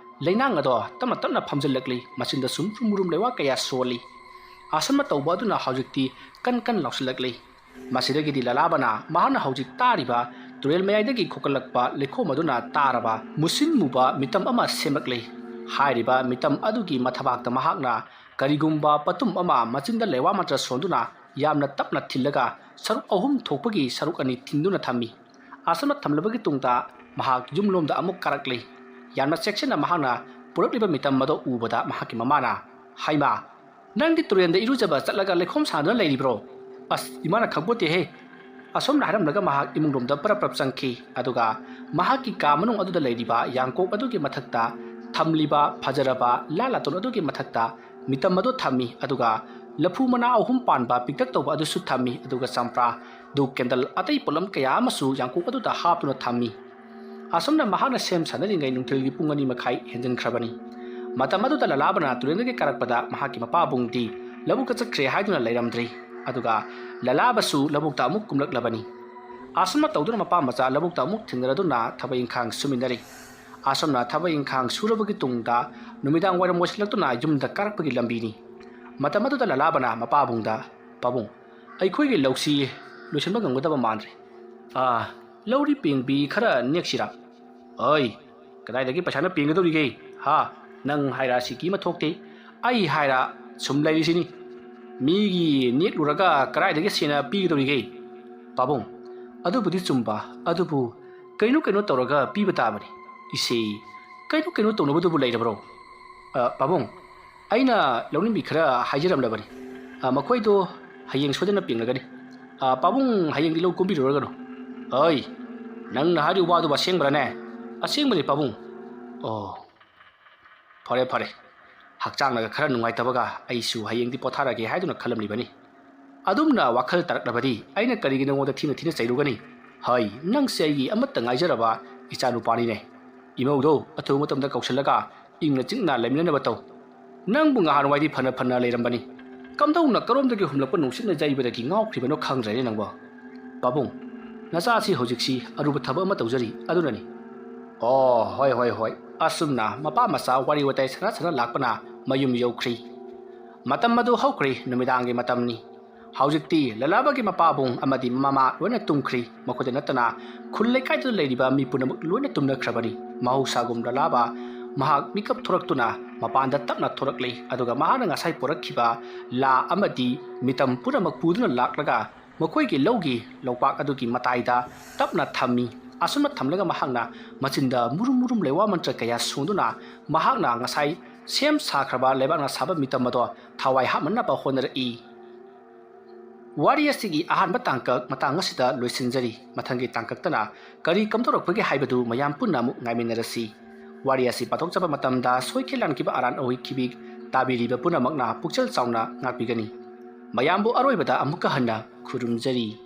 ꯂꯩꯅꯥꯡ ꯑꯗꯣ ꯇꯞꯅ ꯇꯞꯅ ꯐꯝꯖꯤꯜꯂꯛꯂꯤ꯫ ꯃꯆꯤꯟꯗ ꯁꯨꯝ ꯁꯨꯝ ꯃꯨꯔꯨꯝ ꯂꯩꯋꯥ ꯀꯌꯥ ꯁꯣꯜꯂꯤ꯫ ꯑꯁꯨꯝꯅ ꯇꯧꯕ ꯑꯗꯨꯅ ꯍꯧꯖꯤꯛꯇꯤ ꯀꯟ ꯀꯟ ꯂꯥꯎꯁꯤꯜꯂꯛꯂꯤ꯫ ꯃꯁꯤꯗꯒꯤꯗꯤ ꯂꯂꯥꯕꯅ ꯃꯍꯥꯛꯅ ꯍꯧꯖꯤꯛ ꯇꯥꯔꯤꯕ ꯇꯨꯔꯦꯜ ꯃꯌꯥꯏꯗꯒꯤ ꯈꯣꯀꯠꯂꯛꯄ ꯂꯩꯈꯣꯝ ꯑꯗꯨꯅ ꯇꯥꯔꯕ ꯃꯨꯁꯤꯟ ꯃꯨꯕ ꯃꯤꯇꯝ ꯑꯃ ꯁꯦꯝꯂꯛꯂꯤ꯫ ꯍꯥꯏꯔꯤꯕ ꯃꯤꯇꯝ ꯑꯗꯨꯒꯤ ꯃꯊꯕꯥꯛꯇ ꯃꯍꯥꯛꯅ ꯀꯔꯤꯒꯨꯝꯕ ꯄꯣꯠꯇꯨꯝ ꯑꯃ ꯃꯆꯤꯟꯗ ꯂꯩꯋꯥ ꯃꯟꯇ꯭ꯔ ꯁꯣꯟꯗꯨꯅ ꯌꯥꯝꯅ ꯇꯞꯅ ꯊꯤꯜꯂꯒ ꯁꯔꯨꯛ ꯑꯍꯨꯝ ꯊꯣꯛꯄꯒꯤ ꯁꯔꯨꯛ ꯑꯅꯤ ꯊꯤꯟꯗꯨꯅ ꯊꯝꯃꯤ꯫ ꯑꯁꯨꯝꯅ ꯊꯝꯂꯕꯒꯤ ꯇꯨꯡꯗ ꯃꯍꯥꯛ ꯌꯨꯝꯂꯣꯝꯗ ꯑꯃꯨꯛ ꯀꯥꯔꯛꯂꯤ꯫ ꯌꯥꯝꯅ ꯆꯦꯛꯁꯤꯟꯅ ꯃꯍꯥꯛꯅ ꯄꯨꯔꯛꯂꯤꯕ ꯃꯤꯇꯝ ꯑꯗꯨ ꯎꯕꯗ ꯃꯍꯥꯛꯀꯤ ꯃꯃꯥꯅ, "ꯍꯩꯃꯥ, ꯅꯪꯗꯤ ꯇꯨꯔꯦꯟꯗ ꯏꯔꯨꯖꯕ ꯆꯠꯂꯒ ꯂꯩꯈꯣꯝ ꯁꯥꯟꯅꯗꯨꯅ ꯂꯩꯔꯤꯕ꯭ꯔꯣ? ꯑꯁ, ꯏꯃꯥꯅ ꯈꯪꯄꯣꯠꯇꯦꯍꯦ!" ꯑꯁꯨꯝꯅ ꯍꯥꯏꯔꯝꯂꯒ ꯃꯍꯥꯛ ꯏꯃꯨꯡꯂꯣꯝꯗ ꯄꯔꯞ ꯄꯔꯞ ꯆꯪꯈꯤ꯫ ꯑꯗꯨꯒ ꯃꯍꯥꯛꯀꯤ ꯀꯥ ꯃꯅꯨꯡ ꯑꯗꯨꯗ ꯂꯩꯔꯤꯕ ꯌꯥꯡꯀꯣꯛ ꯑꯗꯨꯒꯤ ꯃꯊꯛꯇ ꯊꯝꯂꯤꯕ ꯐꯖꯔꯕ ꯂꯥ ꯂꯥꯇꯣꯟ ꯑꯗꯨꯒꯤ ꯃꯊꯛꯇ ꯃꯤꯇꯝ ꯑꯗꯨ ꯊꯝꯃꯤ꯫ ꯑꯗꯨꯒ ꯂꯐꯨ ꯃꯅꯥ ꯑꯍꯨꯝ ꯄꯥꯟꯕ ꯄꯤꯛꯇꯛ ꯇꯧꯕ ꯑꯗꯨꯁꯨ ꯊꯝꯃꯤ꯫ ꯑꯗꯨꯒ ꯆꯝꯄ꯭ꯔꯥ, ꯙꯨꯞ, ꯀꯦꯟꯗꯜ ꯑꯇꯩ ꯄꯣꯠꯂꯝ ꯀꯌꯥ ꯑꯃꯁꯨ ꯌꯥꯡꯀꯣꯛ ꯑꯗꯨꯗ ꯍꯥꯞꯇꯨꯅ ꯊꯝꯃꯤ꯫ ꯑꯁꯨꯝꯅ ꯃꯍꯥꯛꯅ ꯁꯦꯝ ꯁꯥꯅꯔꯤꯉꯩ ꯅꯨꯡꯊꯤꯜꯒꯤ ꯄꯨꯡ ꯑꯅꯤ ꯃꯈꯥꯏ ꯍꯦꯟꯖꯤꯟꯈ꯭ꯔꯕꯅꯤ꯫ ꯃꯇꯝ ꯑꯗꯨꯗ ꯂꯂꯥꯕꯅ ꯇꯨꯔꯦꯜꯗꯒꯤ ꯀꯥꯔꯛꯄꯗ ꯃꯍꯥꯛꯀꯤ ꯃꯄꯥꯕꯨꯡꯗꯤ ꯂꯧꯕꯨꯛꯇ ꯆꯠꯈ꯭ꯔꯦ ꯍꯥꯏꯗꯨꯅ ꯂꯩꯔꯝꯗ꯭ꯔꯤ꯫ ꯑꯗꯨꯒ ꯂꯂꯥꯕꯁꯨ ꯂꯧꯕꯨꯛꯇ ꯑꯃꯨꯛ ꯀꯨꯝꯂꯛꯂꯕꯅꯤ꯫ ꯑꯁꯨꯝꯅ ꯇꯧꯗꯨꯅ ꯃꯄꯥ ꯃꯆꯥ ꯂꯧꯕꯨꯛꯇ ꯑꯃꯨꯛ ꯊꯦꯡꯅꯔꯗꯨꯅ ꯊꯕꯛ ꯏꯪꯈꯥꯡ ꯁꯨꯃꯤꯟꯅꯔꯤ꯫ ꯑꯁꯨꯝꯅ ꯊꯕꯛ ꯏꯪꯈꯥꯡ ꯁꯨꯔꯕꯒꯤ ꯇꯨꯡꯗ ꯅꯨꯃꯤꯗꯥꯡ ꯋꯥꯏꯔꯝ ꯑꯣꯏꯁꯤꯜꯂꯛꯇꯨꯅ ꯌꯨꯝꯗ ꯀꯥꯔꯛꯄꯒꯤ ꯂꯝꯕꯤꯅꯤ꯫ ꯃꯇꯝ ꯑꯗꯨꯗ ꯂꯂꯥꯕꯅ ꯃꯄꯥꯕꯨꯡꯗ, "ꯄꯥꯕꯨꯡ, ꯑꯩꯈꯣꯏꯒꯤ ꯂꯧꯁꯤ ꯂꯣꯏꯁꯤꯟꯕ ꯉꯝꯒꯗꯕ ꯃꯥꯟꯗ꯭ꯔꯦ꯫ ꯑꯥ, ꯂꯧꯔꯤ ꯄꯦꯡꯕꯤ ꯈꯔ ꯅꯦꯛꯁꯤꯔꯥ?" "ꯑꯩ, ꯀꯗꯥꯏꯗꯒꯤ ꯄꯩꯁꯥꯅ ꯄꯦꯡꯒꯗꯧꯔꯤꯒꯦ? ꯍꯥ? ꯅꯪ ꯍꯥꯏꯔ ꯁꯤꯀꯤ ꯑꯃ ꯊꯣꯛꯇꯦ, ꯑꯩ ꯍꯥꯏꯔ ꯁꯨꯝ ꯂꯩꯔꯤꯁꯤꯅꯤ꯫ ꯃꯤꯒꯤ ꯅꯦꯛꯂꯨꯔꯒ ꯀꯗꯥꯏꯗꯒꯤ ꯁꯦꯟꯅ ꯄꯤꯒꯗꯧꯔꯤꯒꯦ?" "ꯄꯥꯕꯨꯡ, ꯑꯗꯨꯕꯨꯗꯤ ꯆꯨꯝꯕ, ꯑꯗꯨꯕꯨ ꯀꯩꯅꯣ ꯀꯩꯅꯣ ꯇꯧꯔꯒ ꯄꯤꯕ ꯇꯥꯕꯅꯤ꯫ ꯏꯆꯦ, ꯀꯩꯅꯣ ꯀꯩꯅꯣ ꯇꯧꯅꯕꯗꯨꯕꯨ ꯂꯩꯔꯕ꯭ꯔꯣ?" "ꯑ, ꯄꯥꯕꯨꯡ, ꯑꯩꯅ ꯂꯧꯅꯤꯡꯕꯤ ꯈꯔ ꯍꯥꯏꯖꯔꯝꯂꯕꯅꯤ꯫ ꯑ, ꯃꯈꯣꯏꯗꯣ ꯍꯌꯦꯡ ꯁꯣꯏꯗꯅ ꯄꯦꯡꯂꯒꯅꯤ꯫ ꯑ, ꯄꯥꯕꯨꯡ ꯍꯌꯦꯡꯗꯤ ꯂꯧ ꯀꯨꯝꯕꯤꯔꯨꯔꯒꯅꯨ꯫" "ꯑꯩ, ꯅꯪꯅ ꯍꯥꯏꯔꯤꯕ ꯋꯥꯗꯨꯕꯨ ꯑꯁꯦꯡꯕ꯭ꯔꯅꯦ?" "ꯑꯁꯦꯡꯕꯅꯤ ꯄꯥꯕꯨꯡ꯫" "ꯑꯣ, ꯐꯔꯦ ꯐꯔꯦ, ꯍꯛꯆꯥꯡꯅꯒ ꯈꯔ ꯅꯨꯡꯉꯥꯏꯇꯕꯒ ꯑꯩꯁꯨ ꯍꯌꯦꯡꯗꯤ ꯄꯣꯊꯥꯔꯒꯦ ꯍꯥꯏꯗꯨꯅ ꯈꯜꯂꯝꯂꯤꯕꯅꯤ꯫ ꯑꯗꯨꯝꯅ ꯋꯥꯈꯜ ꯇꯥꯔꯛꯂꯕꯗꯤ ꯑꯩꯅ ꯀꯔꯤꯒꯤ ꯅꯉꯣꯟꯗ ꯊꯤꯅ ꯊꯤꯅ ꯆꯩꯔꯨꯒꯅꯤ? ꯍꯩ, ꯅꯪꯁꯦ ꯑꯩꯒꯤ ꯑꯃꯠꯇ ꯉꯥꯏꯖꯔꯕ ꯏꯆꯥꯅꯨꯄꯥꯅꯤꯅꯦ꯫ ꯏꯃꯧꯗꯣ ꯑꯊꯨꯕ ꯃꯇꯝꯗ ꯀꯧꯁꯤꯜꯂꯒ ꯏꯪꯅ ꯆꯤꯛꯅ ꯂꯩꯃꯤꯟꯅꯅꯕ ꯇꯧ꯫ ꯅꯪꯕꯨ ꯉꯍꯥꯟꯋꯥꯏꯗꯤ ꯐꯅ ꯐꯅ ꯂꯩꯔꯝꯕꯅꯤ꯫ ꯀꯝꯗꯧꯅ ꯀꯔꯣꯝꯗꯒꯤ ꯍꯨꯝꯂꯛꯄ ꯅꯨꯡꯁꯤꯠꯅ ꯌꯩꯕꯗꯒꯤ ꯉꯥꯎꯈ꯭ꯔꯤꯕꯅꯣ ꯈꯪꯗ꯭ꯔꯦꯅꯦ ꯅꯪꯕꯣ꯫ ꯄꯥꯕꯨꯡ, ꯅꯆꯥꯁꯤ ꯍꯧꯖꯤꯛꯁꯤ ꯑꯔꯨꯕ ꯊꯕꯛ ꯑꯃ ꯇꯧꯖꯔꯤ, ꯑꯗꯨꯅꯅꯤ꯫ ꯑꯣ, ꯍꯣꯏ, ꯍꯣꯏ, ꯍꯣꯏ꯫ ꯑꯁꯨꯝꯅ ꯃꯄꯥ ꯃꯆꯥ ꯋꯥꯔꯤ ꯋꯥꯇꯥꯏ ꯁꯥꯟꯅ ꯁꯥꯟꯅ ꯂꯥꯛꯄꯅ ꯃꯌꯨꯝ ꯌꯧꯈ꯭ꯔꯤ꯫ ꯃꯇꯝ ꯑꯗꯨ ꯍꯧꯈ꯭ꯔꯤ, ꯅꯨꯃꯤꯗꯥꯡꯒꯤ ꯃꯇꯝꯅꯤ꯫ ꯍꯧꯖꯤꯛꯇꯤ ꯂꯂꯥꯕꯒꯤ ꯃꯄꯥꯕꯨꯡ ꯑꯃꯗꯤ ꯃꯃꯥ ꯂꯣꯏꯅ ꯇꯨꯝꯈ꯭ꯔꯤ꯫ ꯃꯈꯣꯏꯗ ꯅꯠꯇꯅ ꯈꯨꯜ ꯂꯩꯀꯥꯏꯗꯨꯗ ꯂꯩꯔꯤꯕ ꯃꯤ ꯄꯨꯝꯅꯃꯛ ꯂꯣꯏꯅ ꯇꯨꯝꯅꯈ꯭ꯔꯕꯅꯤ꯫ ꯃꯍꯧꯁꯥꯒꯨꯝ ꯂꯂꯥꯕ ꯃꯍꯥꯛ ꯃꯤꯀꯞ ꯊꯣꯔꯛꯇꯨꯅ ꯃꯄꯥꯟꯗ ꯇꯞꯅ ꯊꯣꯔꯛꯂꯤ꯫ ꯑꯗꯨꯒ ꯃꯍꯥꯛꯅ ꯉꯁꯥꯏ ꯄꯨꯔꯛꯈꯤꯕ ꯂꯥ ꯑꯃꯗꯤ ꯃꯤꯇꯝ ꯄꯨꯝꯅꯃꯛ ꯄꯨꯗꯨꯅ ꯂꯥꯛꯂꯒ ꯃꯈꯣꯏꯒꯤ ꯂꯧꯒꯤ ꯂꯧꯄꯥꯛ ꯑꯗꯨꯒꯤ ꯃꯇꯥꯏꯗ ꯇꯞꯅ ꯊꯝꯃꯤ꯫ ꯑꯁꯨꯝꯅ ꯊꯝꯂꯒ ꯃꯍꯥꯛꯅ ꯃꯆꯤꯟꯗ ꯃꯨꯔꯨꯝ ꯃꯨꯔꯨꯝ ꯂꯩꯋꯥ ꯃꯟꯇ꯭ꯔ ꯀꯌꯥ ꯁꯣꯟꯗꯨꯅ ꯃꯍꯥꯛꯅ ꯉꯁꯥꯏ ꯁꯦꯝ ꯁꯥꯈ꯭ꯔꯕ ꯂꯩꯕꯥꯛꯅ ꯁꯥꯕ ꯃꯤꯇꯝ ꯑꯗꯣ ꯊꯋꯥꯏ ꯍꯥꯞꯅꯅꯕ ꯍꯣꯠꯅꯔꯛꯏ꯫ ꯋꯥꯔꯤ ꯑꯁꯤꯒꯤ ꯑꯍꯥꯟꯕ ꯇꯥꯡꯀꯛ ꯃꯇꯥꯡ ꯑꯁꯤꯗ ꯂꯣꯏꯁꯤꯟꯖꯔꯤ꯫ ꯃꯊꯪꯒꯤ ꯇꯥꯡꯀꯛꯇꯅ ꯀꯔꯤ ꯀꯝꯗꯧꯔꯛꯄꯒꯦ ꯍꯥꯏꯕꯗꯨ ꯃꯌꯥꯝ ꯄꯨꯟꯅ ꯑꯃꯨꯛ ꯉꯥꯏꯃꯤꯟꯅꯔꯁꯤ꯫ ꯋꯥꯔꯤ ꯑꯁꯤ ꯄꯥꯊꯣꯛꯆꯕ ꯃꯇꯝꯗ ꯁꯣꯏꯈꯤ ꯂꯥꯟꯈꯤꯕ ꯑꯔꯥꯟ ꯑꯣꯏꯈꯤꯕꯤ ꯇꯥꯕꯤꯔꯤꯕ ꯄꯨꯝꯅꯃꯛꯅ ꯄꯨꯛꯆꯦꯜ ꯆꯥꯎꯅ ꯉꯥꯛꯄꯤꯒꯅꯤ꯫ ꯃꯌꯥꯝꯕꯨ ꯑꯔꯣꯏꯕꯗ ꯑꯃꯨꯛꯀ ꯍꯟꯅ ꯈꯨꯔꯨꯝꯖꯔꯤ꯫